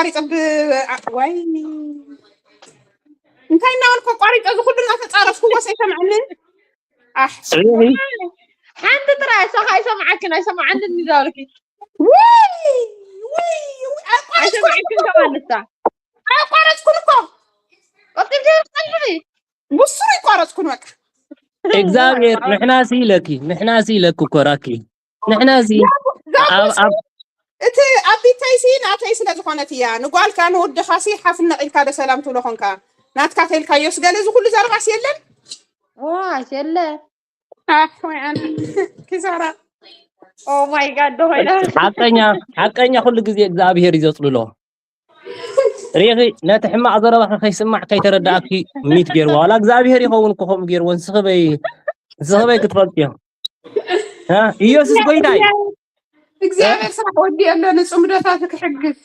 ኣቋሪፀ ብ-፣ ኣ-፣ ወይ እንታይ እናበልኩ ኣቋሪፀ፣ እዚ ኩሉ እናተፃረፍኩዎ ኣይሰምዐንን። ኣሕ፣ ጽልኢ ሓንቲ ጥራይ እሷ ከ ኣይሰምዓክን ኣይሰምዓንን እንዳበልኪ ውይ፣ ውይ፣ ውይ፣ ኣቋረፅኩ ኣይሰምዓክን ከማን ንሳ ኣቋረፅኩን እኮ። ቀጢልኪ ጸንሕሪ ብሱሩ ይቋረፅኩን በቃ። እግዚኣብሔር ንሕና ሲ ኢለኪ ንሕና ሲ ኢለኪ እኮ ራኪ ንሕና ሲ ኣብ ኣብ እቲ ኣብ ቢተይ ሲ ናተይ ስለ ዝኾነት እያ። ንጓልካ ንወድኻ ሲ ሓፍነቕ ኢልካ ዶ ሰላም ትብሎ ኾንካ? ናትካ ተልካዮስ ገለ እዚ ኩሉ ዘረባስ የለን። ዋሽ የለ ኣሕ፣ ወይ ኣነ ኪሳራ። ኦ ማይ ጋድ ዶ ኮይና ሓቀኛ ሓቀኛ ኩሉ ግዜ እግዚኣብሔር እዩ ዘጽልሎ። ሪኺ ነቲ ሕማቕ ዘረባኺ ከይስማዕ ከይተረዳእኪ ሚት ገይርዋ። ዋላ እግዚኣብሔር ይኸውን እኮ ከምኡ ገይርዎ። ንስኺ በይ ንስኺ በይ ክትፈልጥዮ። እ? ኢየሱስ ጎይታ እዩ። እግዚኣብሔር ስራሕ ወዲ ኣሎ ንጽምዶታት ክሕግዝ።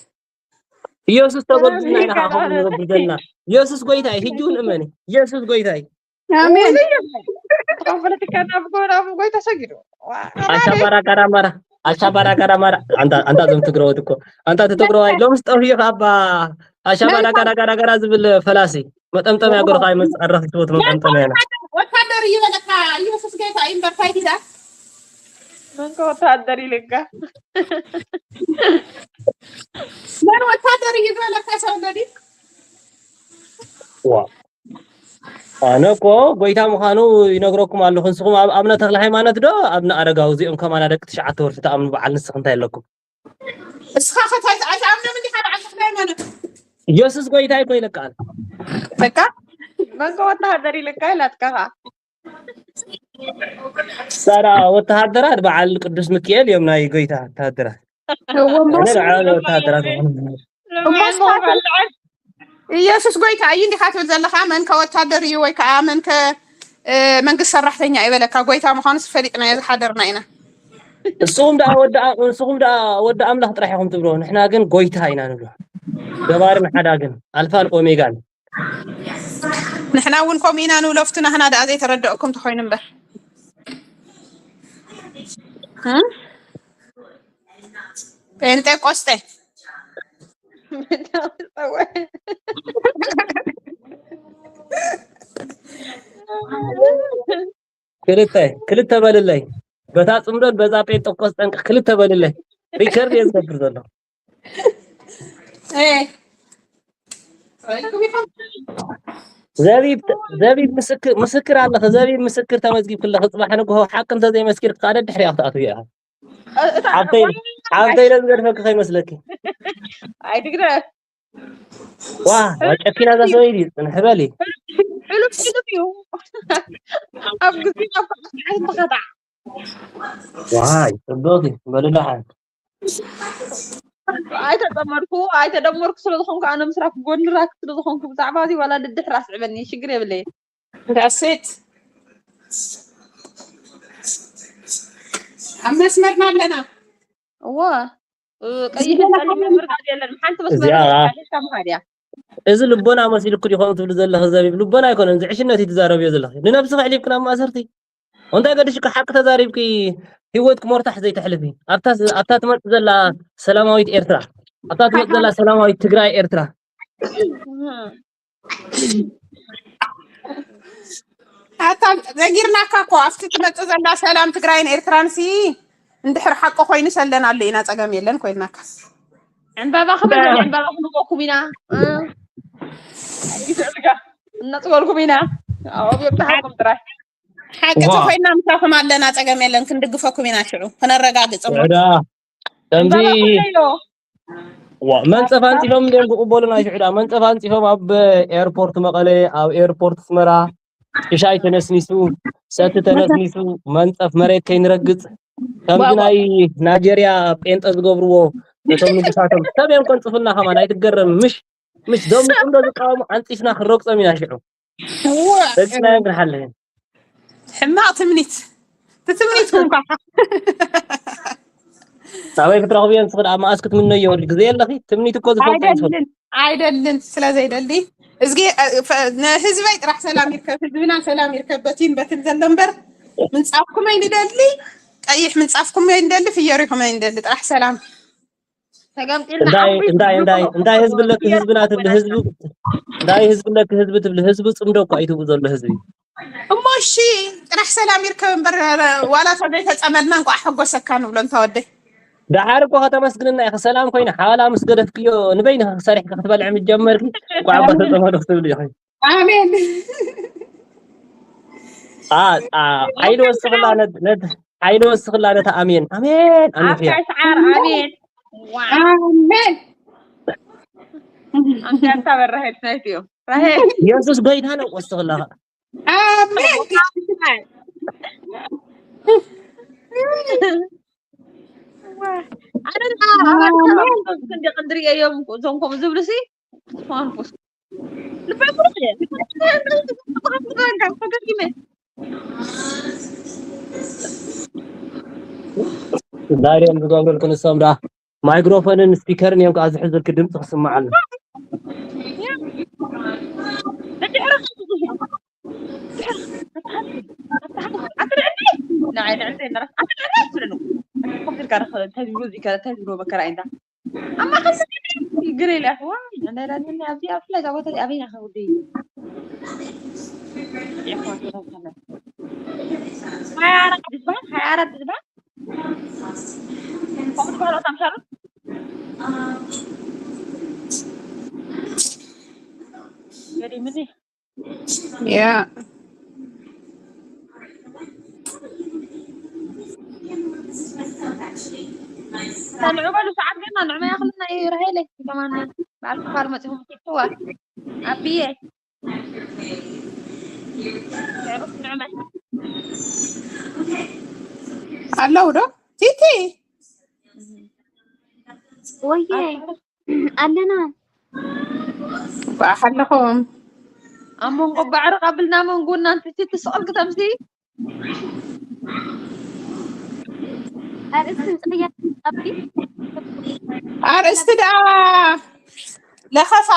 ኢየሱስ ተጎድልና ኢና ከዓ ከምኡ ንገብር ዘለና። ኢየሱስ ጎይታ እዩ። ሕጂ እውን እመኒ። ኢየሱስ ጎይታ እዩ። ኣሜን። ፖለቲካ ናብ ጎ- ናብ ጎይታ ሰጊዱ ኣሻባራ ጋራማራ ኣሻባራ ጋራማራ ኣንታ ኣንታ ዘም ትግረወት እኮ ኣንታ ትትግረዋይ ሎምስ ጠፍዩ ካብ ኣሻባራ ጋራ ጋራ ጋራ ዝብል ፈላሲ መጠምጠምያ ገርካ ይመጽእ ኣረኺ ትወት መጠምጠምያ ኢና ወታደር ይበለካ ኢየሱስ ጌታ እዩ እምበር ፋይዳ መንከ ወታደር ይልጋ መን ወታደር እዩ ዝበለካ ሰው ገዲ ዋ ኣነ እኮ ጎይታ ምዃኑ ይነግረኩም ኣለኹ። ንስኹም ኣብ ኣብነ ተክለ ሃይማኖት ዶ ኣብነ ኣረጋዊ እዚኦም ከማና ደቂ ትሽዓተ ወርሒ ተኣምኑ በዓል ንስኽ እንታይ ኣለኩም? እስኻ ከታይ ኣይተኣምኖም እንዲኻ በዓል ተክለ ሃይማኖት ኢየሱስ ጎይታ እኮ ይለቃል። በቃ መንከ ወታደር ይልጋ ይላትካ ኸዓ ሳራ ወተሃደራት በዓል ቅዱስ ሚካኤል እዮም ናይ ጎይታ ወተሃደራት። እወ እሞ እኔ በዓል ወተሃደራት እሞ ስታትል ኢየሱስ ጎይታ እዩ እንዲኻ ትብል ዘለኻ? መን ከ ወታደር እዩ ወይ ከዓ መን ከ እ፣ መንግስት ሰራሕተኛ እዩ በለካ? ጎይታ ምዃኑስ ፈሊጥናዮ ዝሓደርና ኢና። ንስኹም ደኣ ወዲ ኣ- ንስኹም ደኣ ወዲ ኣምላኽ ጥራሕ ኢኹም ትብሎ፣ ንሕና ግን ጎይታ ኢና ንብሎ። ገባርን ሓዳግን ኣልፋን ኦሜጋን። ንሕና እውን ከምኡ ኢና ንብሎ፣ ፍቲ ናህና ደኣ ዘይተረደእኩም ተኾይኑ እምበር። እ? ጴንጤቆስጤ ክልተ ክልተ በልለይ። በታ ጽምዶን በዛ ጴንጠቆስጠን ክልተ በልለይ። ሪከርድ እየ ዝገብር ዘሎ። እ፣ ዘቢብ ዘቢብ ምስክር ምስክር ኣለኸ ዘቢብ ምስክር ተመዝጊብ ክለኸ ጽባሕ ንግሆ ሓቂ እንተ ዘይመስኪር ካደ ድሕሪ ክትኣትው እያ። እታ ሓብተይ ሓብተይ ኢለ ዝገድፈኪ ከይመስለኪ። ኣይትግደፍ ዋ ጨኪና እዛ ሰበይቲ ጽንሕ በሊ። ሕሉፍ ሕሉፍ እዩ ኣብ ግዜ ኣብ ተኸታዕ ዋይ ጽቡቅ እዩ በሉ ደሓን። ኣይተጠመድኩ ኣይተደመርኩ ስለ ዝኾንኩ ኣነ ምስራፍ ጎኒ ራክ ስለ ዝኾንኩ ብዛዕባ እዚ ዋላ ድድሕር ኣስዕበኒ ሽግር የብለይ ዳሴት ኣብ መስመርና ኣለና። እዋ ቀይሕ ጸሊም ምርጋድ የለን ሓንቲ መስመር እዚኣ- ሓሊፍካ ምኻድ እያ እዚ ልቦና መሲልኩ ዲኾም ትብሉ ዘለኺ ዘቢብ ልቦና ኣይኮነን ዝዕሽነት እዩ ትዛረብዮ ዘለኺ ንነብስኺ ኣሕሊፍክን ኣብ ማእሰርቲ እንታይ ገዲሽካ ሓቂ ተዛሪብኪ ህይወት ክሞርታሕ ዘይተሕልፊ ኣብታ ኣብታ ትመጽእ ዘላ ሰላማዊት ኤርትራ ኣብታ ትመጽእ ዘላ ሰላማዊት ትግራይ ኤርትራ ኣታ ነጊርናካ እኮ ኣብቲ ትመጽእ ዘላ ሰላም ትግራይን ኤርትራን ሲ እንድሕር ሓቂ ኮይኑ ሰለናሉ ኢና ጸገም የለን ኮይናካ ዕምባባ ክበልዕ ዕምባባ ክንበኩም ኢና እናፅበልኩም ኢና ኣብኦም ተሃኩም ጥራይ ሓቂ ተኮይና ምሳኹም ኣለና ጸገም የለን ክንድግፈኩም ኢና ሽዑ ክነረጋግጽ እሞ ወዳ ከምዚ ዕምባባ ኩለዮ ዋ መንጸፍ ኣንጺፎም እንዲኦም ክቕበሉና ሽዑ ዳ መንጸፍ ኣንጺፎም ኣብ ኤርፖርት መቐለ ኣብ ኤርፖርት ኣስመራ ሽሻይ ተነስኒሱ ሰቲ ተነስኒሱ መንጸፍ መሬት ከይንረግጽ ከምዚ ናይ ናይጀርያ ጴንጠ ዝገብርዎ ነቶም ንጉሳቶም ሰብ እዮም ከንጽፉልና ከማን ኣይትገረም ምሽ ምሽ ዞም ንጽምዶ ዝቃወሙ ኣንጺፍና ክንረግጾም ኢና ሽዑ ረግጽናዮም ክንሓልፍ ኢና ሕማቕ ትምኒት ትትምኒት እንኳ ናበይ ክትረኽብዮ ንስኺ ደኣ መኣስ ክትምነዮ ወዲ ግዜ የለኺ ትምኒት እኮ ዝፈልጦ ይፈልጥ ኣይደልን ኣይደልን ስለ ዘይደሊ እዝጊ ንህዝበይ ጥራሕ ሰላም ይርከብ ህዝብና ሰላም ይርከብ በቲን በትን ዘሎ እምበር ምንጻፍኩም ኣይንደሊ ቀይሕ ምንጻፍኩም ኣይንደሊ ፍየሪኹም ኣይንደሊ ጥራሕ ሰላም ተገምጢልና እንታይ ኣኹም እንታይ እንታይ እንታይ ህዝቢ ኣለኪ ህዝብና ትብሊ ህዝቢ እንታይ ህዝቢ ኣለኪ ህዝቢ ትብሊ ህዝቢ ጽምዶ እኮ ኣይትብኡ ዘሎ ህዝቢ። እሞ እሺ፣ ጥራሕ ሰላም ይርከብ እምበር፣ ዋላ ተዘይተጸመድና እንቋዕ ሓጎሰካ ንብሎ እንተ ወደይ። ደሓር እኮ ከተመስግንና ኢኺ። ሰላም ኮይነ ሓዋላ ምስ ገደፍክዮ ንበይንኺ ክሰሪሕኪ ክትበልዒ ምስ ጀመርኪ እንቋዕ እባ ተጸመዱ ክትብሊ ኢኺ። ኣሜን። ሓይሊ ወስኽላ ነቲ ሓይሊ ወስኽላ ነቲ ኣሜን ኣሜን ኣሜን። ኣሜን። ኣንተ ያታበራሄድ ናይት እዮም ራሄል። የሱስ ጎይታ ነው። ወስኽላ ኣሜን። ኣነ ክንዲ ክንድሪ እዮም እዞም ከምኡ ዝብሉ ሲ ትፋንኩስ ልባይ ቁሩብ እየ። ተገሪመ። ዛሬ ዝገብረልኩ ንሶም ደኣ ማይክሮፎንን ስፒከርን እዮም ከኣ ዝሕዙልኪ ድምፂ ክስማዓሉ። ግረ ኢለ ኣኽዋ ናይ ዳኒ ኣብዚ ኣብላ እዛ ቦታ እዚኣ ኣበይ ናኸ ውዲ ሃያ ኣራት ዝበሃል ሃያ ኣራት ዝበሃል ከምኡ ዝበሃል ኣምሻሉ ገዲምኒ ያ ንዑ በሉ ሰዓት ገና ንዑ መያኽልና እዩ ራሄለ ከማን በዓል ክፋል መፂኹም ትሕዋ ኣቢየ ኣለዉ ዶ ቲቲ ወየ ኣለና ባሓለኹም ኣብ መንጎ ባዕሪ ቃብልና መንጎ እናንተ ትስቐል ክተምሲ ኣርእስቲ ምፅቕያ ኣቢ ኣርእስቲ ደኣ ለኸፋ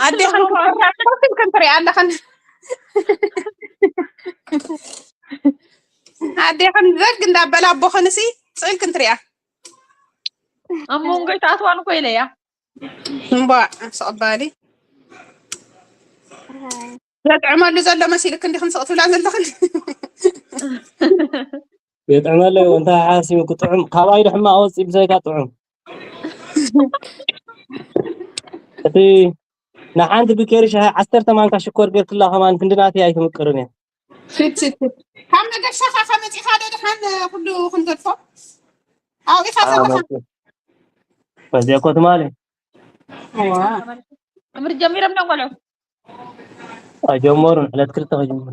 ኣዴኽን ክወርዳክን ክንትሪኣ ኣለኽን ኣዴኽን ዘግ እንዳበላ ኣቦኽንሲ ስእል ክንትሪኣ ኣብ መንጎ ይትኣትዋን እኮ ኢለያ እምቧ ስቕባሊ ዘጥዕመሉ ዘሎ መሲልክ እንዲኽን ስቕ ትብላ ዘለኽን የጥዕመለይ እንታይ ሓሲሙ ክጥዑም ካባይ ድሕማ ኣወፂ ብዘይካ ጥዑም እቲ ንሓንቲ ብኬሪ ሻሂ ዓሰርተ ማንካ ሽኮር ገርክላ ከማን ክንድናተይ ኣይትምቅርን እያ ስት ስት ስት ካብ መገሻኻ ከመፂኻ ዶ ድሓን ኩሉ ክንገድፎ ኣብኢኻ ዘለኻ በዚያ እኮ ትማሊ ትምህርቲ ጀሚሮም ዶ ቆልዑ ኣይጀመሩን ዕለት ክልተ ከጀምሩ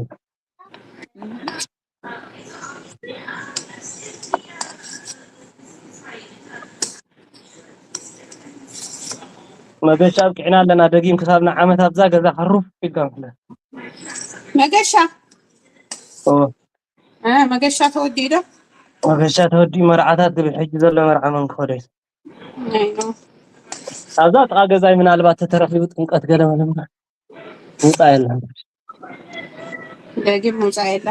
መገሻ ኣብቂዕና ኣለና። ደጊም ክሳብ ንዓመት ኣብዛ ገዛ ሕሩፍ ኢልካ ምፍለ መገሻ ኦ፣ እ፣ መገሻ ተወዲኡ ዶ? መገሻ ተወዲኡ መርዓታት ዝብል ሕጂ ዘሎ መርዓ መን ክኸዶ እዩ? ናይ ኖ ኣብዛ ጥቓ ገዛይ ምናልባት ተተረኺቡ ጥምቀት ገለ መለምና ውፃእ የለን። ደጊም ምውፃእ የለ።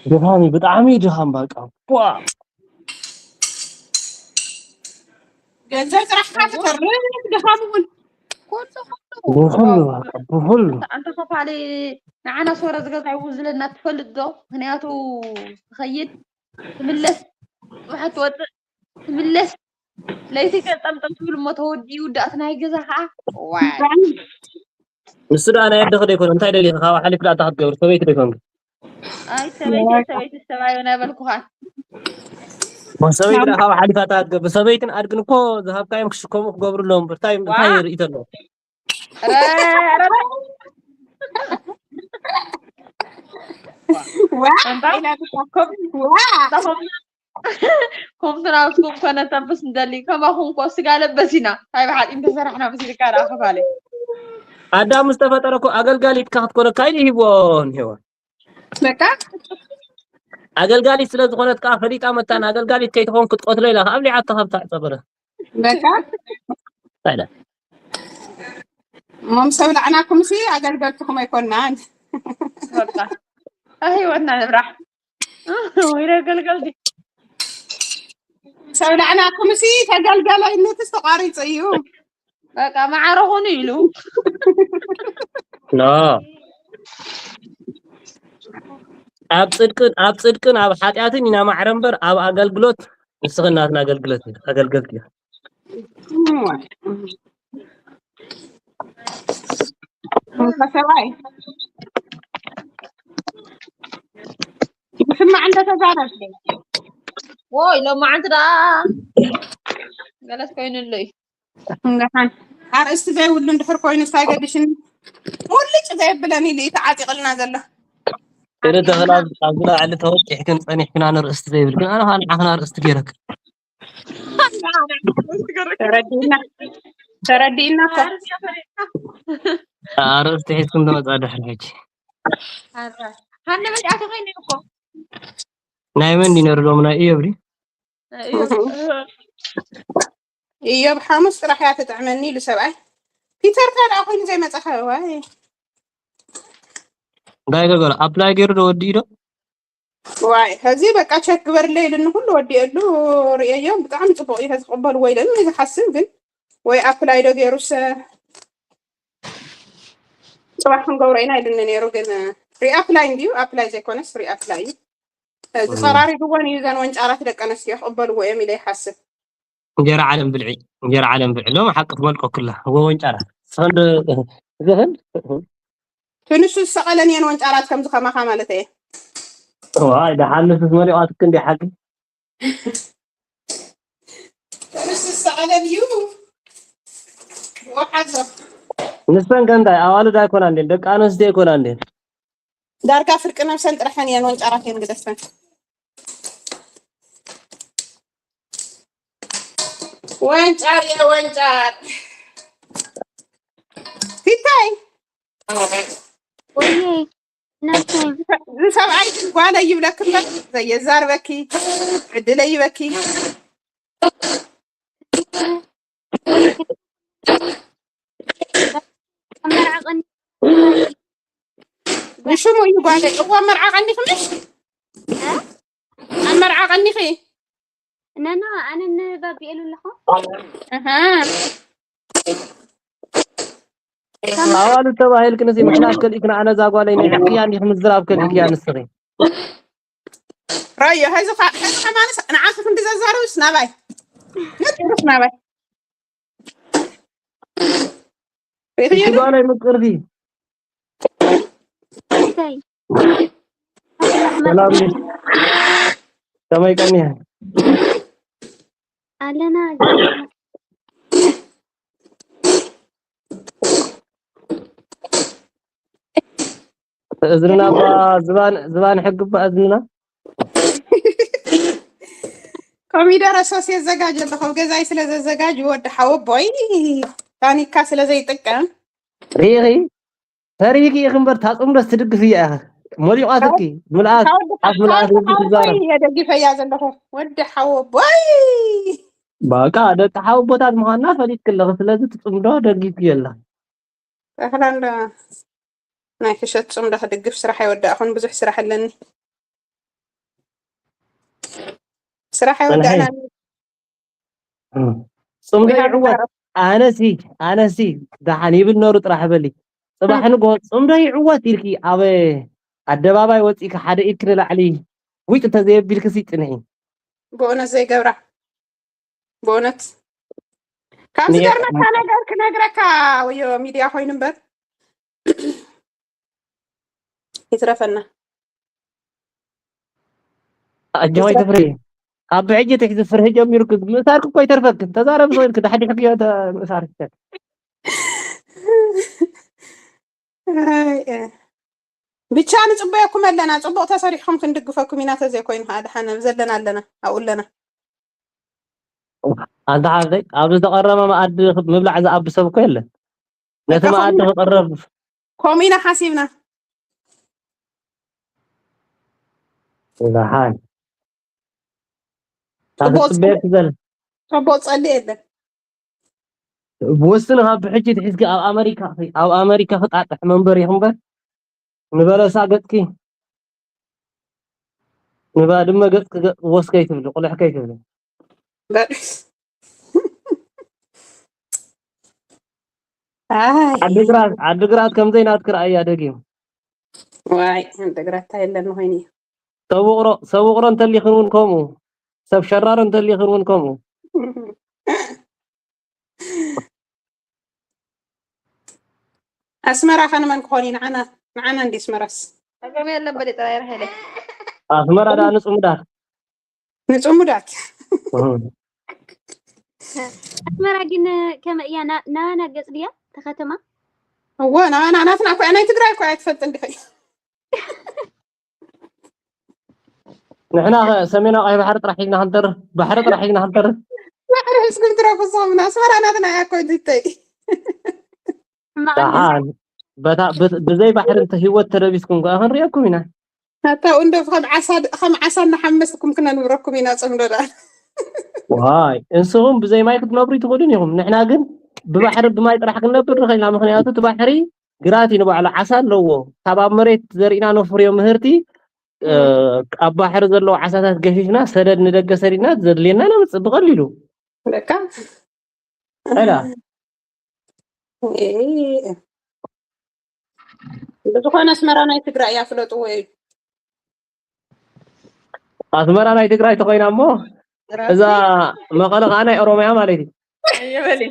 ድኻም እዩ፣ ብጣዕሚ ድኻም በቃ። ቧ! ገንዘብ ጥራሕካ ትተርፍ ድኻም እውን ኩሉ ብኹሉ በቃ፣ ብኹሉ። ኣንተ ከፋሊ ንዓና ሶረ ዝገዛ ይውዝለና ትፈልጥ ዶ? ምክንያቱ ትኸይድ ትምለስ ጽባሕ ትወፅእ ትምለስ ለይቲ ከጠምጠም ትብል እሞ ተወዲኡ ዳእቲ ናይ ገዛ ከዓ ዋይ ንሱ ደኣ ናይ ኣደኸ ዶ ይኮነ? እንታይ ደሊኻ? ካብ ሓሊፍ ዳእታ ክትገብር ሰበይቲ ዶ ይኮንክ? ኣይ ሰበይቲ ሰበይቲ ሰብኣዮ ናይ በልኩኻ ሰበይቲ ደኣ ካብ ሓሊፋ እታ ክትገብር ሰበይትን ኣድግን እኮ ዝሃብካዮም ክሽከሙ ክገብሩ ኣለዎም። እንታይ እንታይ ርእይቶ ኣለዎ? ረ ረ ዋ ኣንታ ኢላ ትታ- ከም ዋ ከምቲ ናብትኩም ኮነ ተንፍስ ንደሊ ከማኹም ኮ ስጋ ለበስ ኢና ታይ ብሓፂን ተሰራሕና ምስልካ ደኣ ክፋለ ኣዳም ዝተፈጠረ እኮ ኣገልጋሊት እካ ክትኮነካ ኢሉ ሂብዎ። ሄዋ በቃ ኣገልጋሊት ስለ ዝኾነት ከዓ ፈሊጣ መታን ኣገልጋሊት ከይትኸውን ክትቆትሎ ኢላ ከኣ ኣብሊዓቶ ካብ ታሕፀ በረ በቃ ታይዳ እሞም ሰብ ላዕናኩም ሲ ኣገልገልትኩም ኣይኮናን በቃ ኣብ ህይወትና ንብራሕ ወይ ኣገልገልቲ ሰብላዕናኩምሲ ተገልገለይነትስ ተቋሪፁ እዩ። በቃ ማዕረ ኹኑ ኢሉ። ኖ፣ ኣብ ጽድቅን ኣብ ጽድቅን ኣብ ሓጢኣትን ኢና ማዕረ እምበር ኣብ ኣገልግሎት ንስኺ ናትና ኣገልግሎት እዩ፣ ኣገልገልቲ እዩ። ሰብኣይ ዝስማዕ እንተተዛረብ ወይ ሎማዓንቲ ደኣ ገለስ ኮይኑሉ እዩ። እንደሓን ኣርእስቲ ዘይብሉ እንድሕር ኮይኑ እንታይ ገድሽኒ? ሙልጭ ዘየብለኒ ኢሉ እዩ ተዓጢቕልና ዘሎ። ገለ ተኽላ ኣብዚ ላዕሊ ተወጢሕክን ጸኒሕክን ኣነ ርእስቲ ዘይብልክን ኣነ ኸዓ ንዓኽን ኣርእስቲ ገይረክ ተረዲእና ተረዲእና እኮ ኣርእስቲ ሒዝኩም ተመጻ ድሕሪ ሕጂ ሃነ መጫወቲ ኮይኑ እኮ ናይ መን ድዩ ነሩ ሎም ናይ እዮብ ድዩ እዮብ ሓሙስ ጥራሕ እያ ትጥዕመኒ ኢሉ ሰብኣይ። ፒተር እንታይ ደኣ ኮይኑ ዘይመጻኸ? ዋይ እንታይ ገበረ? ኣፕላይ ገይሩ ዶ ወዲኡ ዶ? ዋይ ሕዚ በቃ ቸክ ግበርለይ ኢሉኒ ኩሉ ወዲኤሉ ርእየዮ። ብጣዕሚ ጽቡቕ እዩ ተዝቕበልዎ ኢለኒ ዝሓስብ ግን ወይ ኣፕላይ ዶ ገይሩሰ ጽባሕ ክንገብሮ ኢና ኢሉኒ ነይሩ። ግን ሪኣፕላይ እንድዩ ኣፕላይ ዘይኮነስ ሪኣፕላይ እዩ። እዚ ፈራሪድወን እዩ እዘን ወንጫራት ደቂ ኣንስትዮ ክቕበልዎ እዮም ኢለ ይሓስብ። እንጀራ ዓለም ብልዒ እንጀራ ዓለም ብልዒ ሎም ሓቂ ትመልቆ ክላ ወወንጫራ ስኸንድ ዝኽን ትንሱ ዝሰቐለን እየን ወንጫራት ከምዚ ከማኻ ማለት እየ። ዋይ ደሓን ንስስ መሊቋትክ እንዲ ሓቂ ትንሱ ዝሰቐለን እዩ። ወሓዞ ንሰን ከ እንታይ ኣዋልድ ኣይኮና እንዴን ደቂ ኣንስትዮ ኣይኮና እንዴን ዳርጋ ፍርቂ ነብሰን ጥረሐን እየን ወንጫራት እየን ግደፈን። ወንጫር እየ ወንጫር ፊታይ ወይኔ ነብሰይ ዝሰብኣይ ግን ጓለ ይብለክ እምበር ዘየዛርበኪ ዕድለ ይበኪ መርዓቕኒ ንሽሙ እዩ ጓለ እዋ መርዓ ቀኒኺ ምሽ ኣብ መርዓ ቀኒኺ ነና ኣነ ንባቢኤሉ ኣለኹ ኣሃ ኣዋልድ ተባሂልክንሲ ምሕላፍ ከሊእክን ኣነ እዛ ጓለይ ናይ ሕክያ እንዲኽ ምዝራብ ከሊእክያ ንስኺ ራዮ ሀዚ ኸ- ሀዚ ከማንስ ንዓኺ ክንዲ ዘዛርብስ ናባይ ነጢሩስ ናባይ ሪእኽዮ እቲ ዶ? ጓለይ ምቅርቲ እንታይ ሰላም ከመይ ቀኒያ ኣለና እዝንና እኳ ዝባን ዝባን ሕጊ እባ እዝንና ኮሚደረ ሶስ የዘጋጅ ኣለኹ ኣብ ገዛይ ስለ ዘዘጋጅ ወዲ ሓወቦይ ታኒካ ስለ ዘይጥቀም ሪኢኺ ተሪኪ ኢኺ እምበር ታፅምዶ ትድግፍ እያ ኢኻ ሞሊቋትኪ ምልኣት ካብ ወዲ ኣፍ ምልኣት ወዲ ሓወቦይ ትዛረብ እየ ደጊፈያ ዘለኹ ወዲ ሓወቦይ በቃ ደቂ ሓወቦታት ምዃንና ፈሊጥኪ ኣለኺ ስለዚ ትፅምዶ ደጊፍኪ ኣለኺ ተኽላ እንዶ ናይ ክሸት ፅምዶ ክድግፍ ስራሕ ኣይወዳእኹን ብዙሕ ስራሕ ኣለኒ ስራሕ ኣይወዳእና ፅምዶ ይዕወት ኣነሲ ኣነሲ ደሓን ይብል ነሩ ጥራሕ በሊ ፅባሕ ንጎ ፅምዶ ይዕወት ኢልኪ ኣብ ኣደባባይ ወፂእኪ ሓደ ኢድኪ ንላዕሊ ዊጥ እንተዘየቢልክሲ ፅንሒ ብእውነት ዘይገብራ ብእውነት ካብ ዝገርመካ ነገር ክነግረካ ወዮ ሚድያ ኮይኑ እምበር ይትረፈና ኣጆይ ትፍርሂ ካብ ብሕጂ ትሕዚ ፍርሂ ጀሚሩክ ምእሳርክ እኮ ይተርፈክ ተዛረብ ሰው ኢልክ ዳሕዲሕክ እዮ ምእሳር ብቻ ንፅበየኩም ኣለና ፅቡቅ ተሰሪሕኩም ክንድግፈኩም ኢና ተዘይኮይኑ ከዓ ድሓን ዘለና ኣለና ኣብኡ ኣለና ኣንታ ሓፍተይ ኣብ ዝተቐረበ መኣዲ ምብላዕ ዝኣቢ ሰብ እኮ የለን ነቲ መኣዲ ክቕረብ ከምኡ ኢና ሓሲብና ደሓን ካብ ዝፅበየክ ዘለ ፅቡቅ ፀሊ የለን ብወስኒ ካብ ብሕጂ ትሒዝኪ ኣብ ኣመሪካ ኣብ ኣመሪካ ክጣጥሕ መንበሪኹ እምበር ንበለሳ ገፅኪ ንባድመ ገፅኪ ወስ ከይትብሊ ቁልሕ ከይትብሊ በል። ኣይ፣ ዓድግራት ዓድግራት ከምዘይ ናትክ ረኣያ ደጊም። ዋይ፣ ዓድግራት ኣለኒ ኮይኑ እዩ። ሰብ ውቕሮ ሰብ ውቕሮ እንተሊኽን እውን ከምኡ፣ ሰብ ሸራሮ እንተሊኽን እውን ከምኡ። ኣስመራ ከ ንመን ክኾን እዩ? ንዓና ንዓና እንዲ ኣስመራስ? ጸገም የለን በሊ ጥራይ ራሄለ። ኣስመራ ደኣ ንጽሙዳት። ንጽሙዳት። እህ። ኣስመራ ግን ከመይ እያ? ና- ናባና ገጽ ድያ? ተኸተማ? እወ፣ ናባና ናትና እኮ እያ፣ ናይ ትግራይ እኮ እያ፣ ኣይትፈልጥን ዲኺ? ንሕና ኸ ሰሜናዊ ቀይ ባሕሪ ጥራሕ ሒዝና ክንተርፍ፣ ባሕሪ ጥራሕ ሒዝና ክንተርፍ። ባሕሪ ሒዝኩም ትረፉ ንስኹም፣ ኣስመራ ናትና እያ እኮ ዚተይ። ሕማቕ ኣሎ። ደሓን በታ ብ- ብዘይ ባሕሪ እንተ ህይወት ተደቢስኩም ከኣ ክንሪኣኩም ኢና። ኣታ እንዶ ከም ዓሳ ከም ዓሳ እናሓመስኩም ክነንብረኩም ኢና፣ ጽምዶ ደኣ። ዋይ እንስኹም ብዘይ ማይ ክትነብሩ ኣይትኽእሉን ኢኹም። ንሕና ግን ብባሕሪ ብማይ ጥራሕ ክንነብር ንኽእል ኢና። ምኽንያቱ እቲ ባሕሪ ግራት እዩ ንባዕሉ፣ ዓሳ ኣለዎ። ካብ ኣብ መሬት ዘሪእና ነፍርዮ ምህርቲ እ፣ ኣብ ባሕሪ ዘለዉ ዓሳታት ገፊፍና ሰደድ ንደገ ሰዲድና ዘድልየና ነምጽእ ብቐሊሉ። በቃ ዕዳ እይ። ብዝኾነ ኣስመራ ናይ ትግራይ እያ፣ ፍለጥዎ እዩ። ኣስመራ ናይ ትግራይ ተኾይና እሞ እዛ መቐለ ከዓ ናይ ኦሮምያ ማለት እዩ። ይበሊ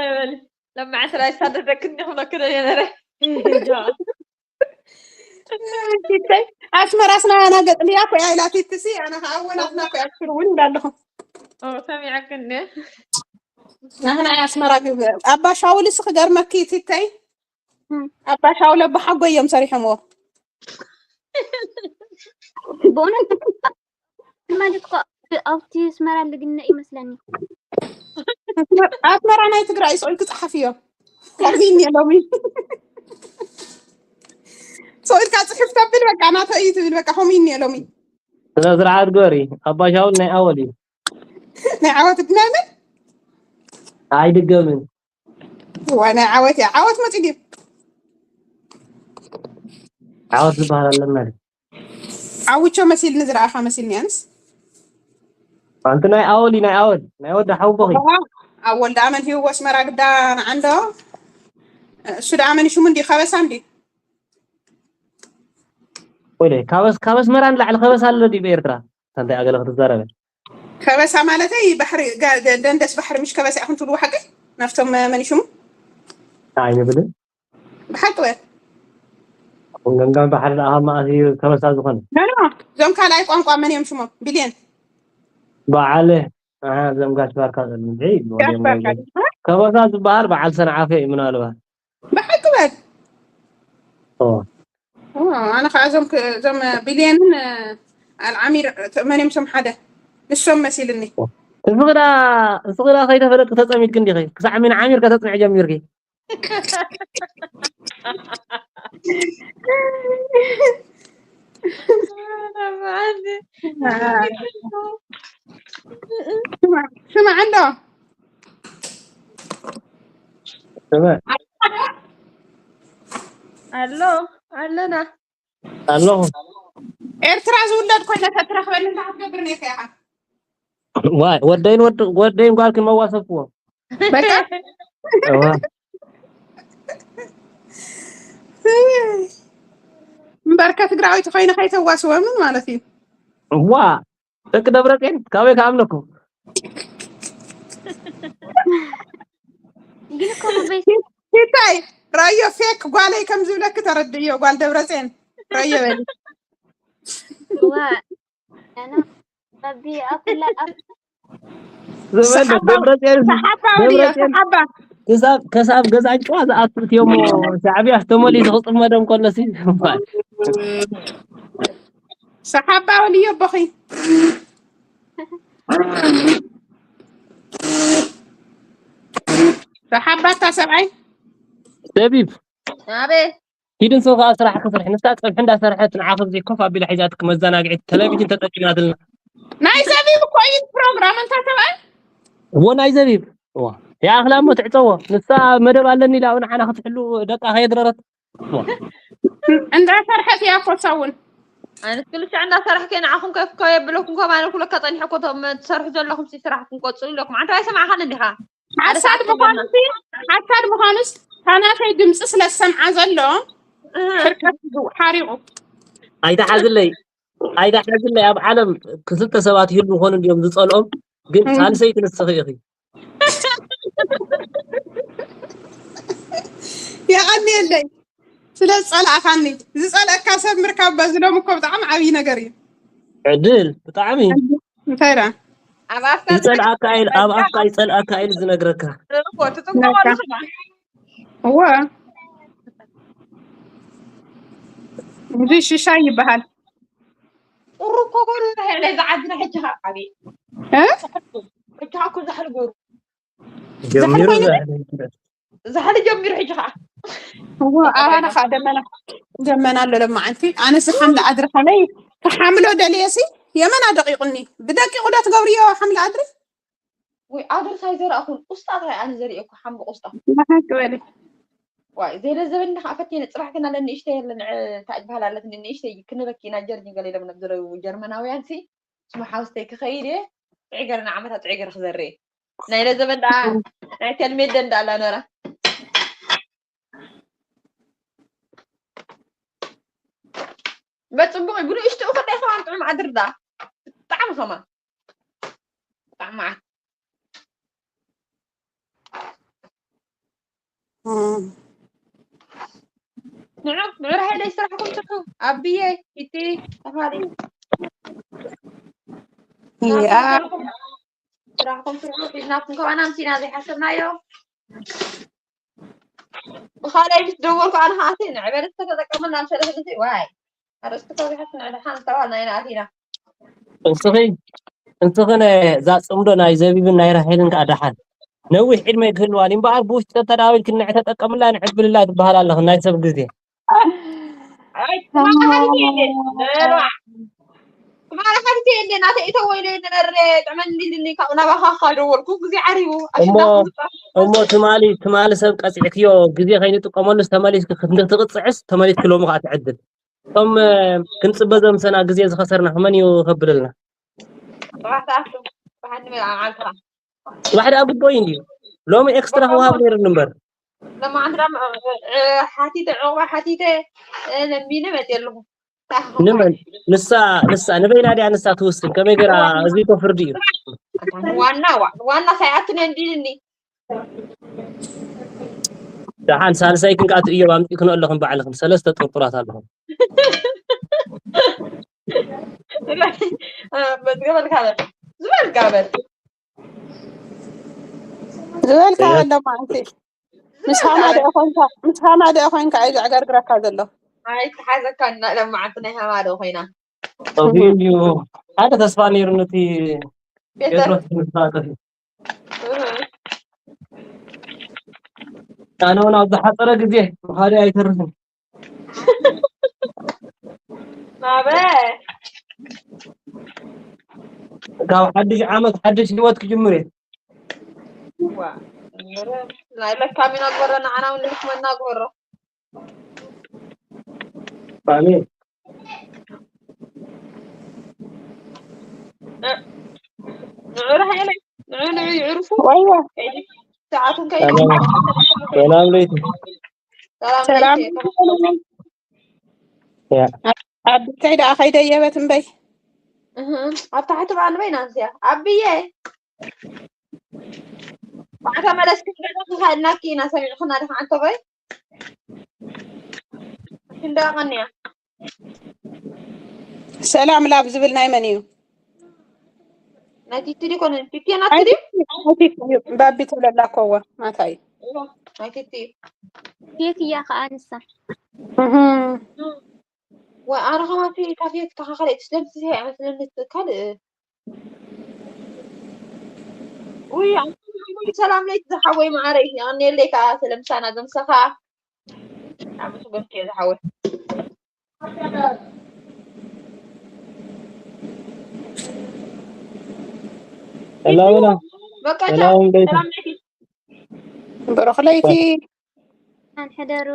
ይበሊ። ለማዕቲ ናይ ሳደደክኒ ክብለክ ዶ ነበረ። ኣስመራስ ናባና ገጥልያ እኮ እያ ኢላ ቲትሲ፣ ኣነ ከዓ እወ ናትና እኮ እያ ትብል እውን ኢላ ኣለኹ። ኦ፣ ሰሚዐክኒ። ናህና እያ ኣስመራ ግብ-፣ ኣባ ሻውልስ ክገርመኪ ቲተይ፣ እም። ኣባ ሻውል ኣባ ሓጎይ እዮም ሰሪሖምዎ። ብእውነት ማለት እኮ ኣብቲ ኣስመራ ልግነ ይመስለኒ። ኣስመራ ናይ ትግራይ ስቕ ኢልኪ ጸሓፍዮ። ከምዚ እኒኦ ሎሚ። ስቕ ኢልካ ጽሕፍ ተብል በቃ ናተይ እዩ ትብል በቃ ከምኡ እኒኦ ሎሚ። ስነ ስርዓት ግበሪ። ኣባ ሻውል ናይ ኣወል እዩ። ናይ ዓወት ናይ መን? ኣይድገምን። ዋይ ናይ ዓወት እያ። ዓወት መጺ ድዩ? ዓወት ዝበሃል ኣለና ድዩ? ዓውቾ መሲልኒ ዝረኣኻ መሲልኒ ኣንስ። ኣንቲ ናይ ኣወል እዩ፣ ናይ ኣወል ናይ ወዲ ሓውቦኺ። ኣብ ወልደ ኣመን ሂቡ ኣስመራ ግዳ ንዓንዶ። እሱ ደኣ መን ሽሙ እንዲ ከበሳ እንዲ? ወይለ ካበስ ካበስ መራ ንላዕሊ ከበሳ ኣሎ ድዩ ብኤርትራ? እንታይ ኣገለ ክትዛረበ? ከበሳ ማለተይ ባሕሪ ጋ- ደ- ደንደስ ባሕሪ ምሽ ከበሳ ኢኹም ትብልዎ ሓቂ? ናብቶም መን ሽሙ? ኣይንብልን። ብሓቂ ወ ገምጋም ባሕሪ ደኣ ካብ መኣስ እዩ ከበሳ ዝኾነ? ኖ ኖ፣ እዞም ካልኣይ ቋንቋ መን እዮም ሽሞም? ቢልየን። በዓል ኣሃ፣ እዞም ጋሽ ባርካ ጸልምቲ ጋሽ ባርካ። ከበሳ ዝበሃል በዓል ሰንዓፈ እዩ ምናልባት። ብሓቂ በል። ኦ፣ ኦ፣ ኣነ ከዓ እዞም ክ- እዞም ቢልየንን ኣልዓሚር መን እዮም ሽም ሓደ ንሶም መሲልኒ። እስኺ ዳ እስኺ ዳ ከይተፈለጥኪ ተጸሚድኪ እንዲኺ? ክሳዕ ሚን ዓሚር ከተጽንዒ ጀሚርኪ? ስማዕ እንዶ ስምዕ ኣሎ ኣለና ኣለኹ። ኤርትራ ዝውለድ ኮይነ ተትረኽበኒ እንታይ ክትገብር ነይርካ ኢኻ? ዋይ ወደይን ወድ ወደይን ጓልክን መዋሰብክዎ። በቃ እዋ እምበርከ ትግራዊት ኮይነ ከይተዋስወምን ማለት እዩ። ዋ ደቂ ደብረጼን ካበይ ክኣምነኩም? ግን እኮ በይ እንታይ ራዮ ፌክ ጓለይ ከም ዝብለክ ተረድእዮ። ጓል ደብረጼን ራዮ በሊ። ዋ ኣና ኣቢ ኣኩላ ኣብ ዘበን ሰሓባ- ደብረጼን ሰሓባ ወድዮ ደብረጼን ሰሓባ ክሳብ ክሳብ ገዛ ጨዋ ዝኣቱ እትዮ እሞ ሻዕብያ ዝተመልዩ ዝኽፅመዶም ከሎ ሲ ሰሓባ ወልዮ ቦኺ ሰሓባታ ሰብኣይ ደቢብ ኣቤት ኪድን ሰው ከዓ ስራሕ ክስርሕ ንሳ ፀብሒ እንዳሰርሐት ንዓኹም ዘይኮፍ ኣቢላ ሒዛትክ መዘናግዒት ቴሌቪዥን ተጠቂማትልና ናይ ዘቢብ እኮ እዩ ፕሮግራም እንታ ሰብኣይ እዎ ናይ ዘቢብ እዎ ይኣኽላ እሞ ትዕፀዎ ንሳ መደብ ኣለኒ ኢላ ንዓና ክትሕሉ ደቃ ከየድረረት እንዳሰርሐት እያ እኮ እሳ እውን ኣነስ ክልተ እንዳሰራሕከ ንዓኹም ከፍ ከየብለኩም ከማን ኩለካ ጸኒሐ እኮ እቶም ትሰርሑ ዘለኹም ሲ ስራሕኩም ቀጽሉ ኢለኩም። ኣንተ ኣይሰማዕኻን እንዲኻ? ሓደ ሓሳድ ሰዓት ምዃኑስ ሓሳድ ምዃኑስ ታናሸይ ድምፂ ስለ ዝሰምዓ ዘሎ ፍርቀት ሓሪቑ ኣይትሓዝለይ ኣይትሓዝለይ። ኣብ ዓለም ክልተ ሰባት ይህሉ ዝኾኑ እንዲዮም ዝጸልኦም፣ ግን ሳልሰይቲ ንስኺ ኢኺ። የቐንየለይ ስለ ዝጸላእካኒ። ዝጸልአካ ሰብ ምርካብ በዚ ሎም እኮ ብጣዕሚ ዓብዪ ነገር እዩ። ዕድል ብጣዕሚ እንታይ ዳ ኣብ ኣፍካ ይጸልኣካ ኢል ኣብ ኣፍካ ይጸልኣካ ኢል ዝነግረካ። እኮ ትጥንቀቐሉ ስማ። እወ እዚ ሽሻይ ይበሃል። ቁሩ እኮ ጎሩ ሄለ ዝዓድና ሕጂ ኸዓ ዓብዪ እ? ሕጂ ኸዓ እኮ ዛሕሊ ጎሩ ጀሚሩ ዛሕሊ ጀሚሩ ሕጂ ኸዓ እዎ ኣባና ከዓ ደመና ደመና ኣሎ ለማዓንቲ ኣነስ ሓምለ ኣድሪ ከመይ ክሓምሎ ደልየሲ የመና ደቂቁኒ ብደቂቁ ዶ ትገብርዮ ሓምለ ኣድሪ ወይ ኣድሪ ሳይዘራእኹን ቁስጣ ጥራይ ኣነ ዘሪእኩ ሓምሊ ቁስጣ መሓቅ በሊ ዋይ ዘይለ ዘበኒ ከዓ ፈቴነ ፅባሕ ግን ኣለ ንእሽተይ የለ ንዕ እንታይ ዝበሃል ኣለት ንእሽተይ ክንበኪ ኢና ጀርጅን ገለ ኢሎም ነብዝረው ጀርመናውያን ሲ ስሙ ሓውስተይ ክኸይድ እየ ጥዒ ገረ ንዓመታ ጥዒ ገረ ክዘርእ ናይ ለዘበን ደኣ ናይ ቴልሜደን ደኣ ኣላ ነራ በፅቡቕ እዩ ብንእሽትኡ ከዳይ ከማን ጥዑም ዓድር ደኣ ብጣዕሚ ከማን ብጣዕሚ መዓት ንዑ ንዑ ራሄለይ ስራሕኩም ስርሑ ኣብዬ ይቲ ተፋሊ ስራሕኩም ስርሑ ሒዝናኩም ከባና ኣምሲና ዘይሓሰብናዮ ብኻልኣይ ምስ ደወልኩ ኣነ ከኣቲ ንዕበለት ተተጠቀመና ምሰለስልሲ ዋይ ኣርእስቲ ከቢሓት ንዕድሓን ዝተባልና ኢና ኣቲና እንስኺ እንስኺ እዛ ፅምዶ ናይ ዘቢብን ናይ ራሄልን ከዓ ደሓን ነዊሕ ዕድመ ክህልዋን እምበኣር ብውሽጢ ተተዳዊልክን ንዕ ተጠቀምላ ንዕብልላ ትበሃል ኣለኽን ናይ ሰብ ግዜ ትማሊ ሓቲተ የለ ናተ ኢተ ወይለ ነበረ ጥዕመ እንዲልኒ ካብኡ ናባኻ ካ ደወልኩ ግዜ ዓሪቡ እሞ እሞ ትማሊ ትማሊ ሰብ ቀፂዕክዮ ግዜ ከይንጥቀመሉ ተመሊስክ ክትቅፅዕስ ተመሊስክ ሎሚ ከዓ ትዕድል እቶም ክንፅበ ዘምሰና ግዜ ዝኸሰርና መን እዩ ከብለልና ጥራሕ ተኣቱ ብሓንቲ መዓልትኻ ፅባሕ ደኣ ግቦይ እንድዩ ሎሚ ኤክስትራ ክወሃብ ነይሩ እምበር ለማዓንቲ ሓቲተ ዕቑባ ሓቲተ ለሚነ መፅየ ኣለኹ ንመን ንሳ ንሳ ንበይና ድያ ንሳ ትውስን ከመይ ገይራ እዚ እኮ ፍርዲ እዩ ዋና ዋና ሳይኣትን እንዲልኒ ደሓን ሳልሳይ ክንካት እዮብ ኣምጢክኖ ኣለኹም ባዕልኹም ሰለስተ ጥርጡራት ኣለኹም ዝበልካ በል ዝበልካ በል ዝበልካ በል ደሞ ኣንቲ ምስ ሃማ ደኣ ኮይንካ ምስ ሃማ ደኣ ኮይንካ እዩ ዘዕገርግረካ ዘሎ ኣይተሓዘካ እና ለማዓንቲ ናይ ሃማ ደኣ ኮይና እዩ ሓደ ተስፋ ነይሩ ነቲ ጴጥሮስ ንስኻትሕ ኣነ እውን ኣብ ዝሓፀረ ግዜ ምኻደ ኣይተርፍን ናበ ካብ ሓድሽ ዓመት ሓድሽ ህይወት ክጅምር እየ ናይ ለካሚና ግበረ ንዓና እውን ልሕክመና ግበሮ ኣሜን ንዑ ራሄለይ ንዑ ንዑ ይዕርፉ ወይዋ ሰዓቱን ከይዱ ሰላም ለይቲ ሰላም ሰላም ለይቲ። ኣብ ቤተይ ደኣ ከይደየበት እምበይ እህ፣ ኣብ ታሕቲ በዓል በይና እንስያ ኣብዬ ማዕታ መለስ ክንገዛ ክኸእልናኪ ኢና ሰሚዕኹና ድኻ ኣንተ ኾይ ክንደቐንያ ሰላም ላብ ዝብል ናይ መን እዩ ናይ ቲቲ ዲኮን ቲቲ ናቲ ድዩ ባቢ ትብለላ ኮወ ማታ እዩ ናይ ቲቲ እዩ ፌክ እያ ከዓ ንሳ እህም። ወይ ኣነ ከማን ፊት ካፌ ክተኻኸለ ትስለም ትስሄ ኣይመስለኒ ካልእ ውይ ኣንቱም ሰላም ለይቲ ዝሓወይ ማዓረይ የቐንየለይ ከዓ ስለምሳና ዘምሰኻ ኣመስገንኩ እየ ዝሓወይ ሰላምና በቃ ቻው ሰላም ለይቲ ሰላም ለይቲ ብሩኽ ለይቲ ኣንሕደሩ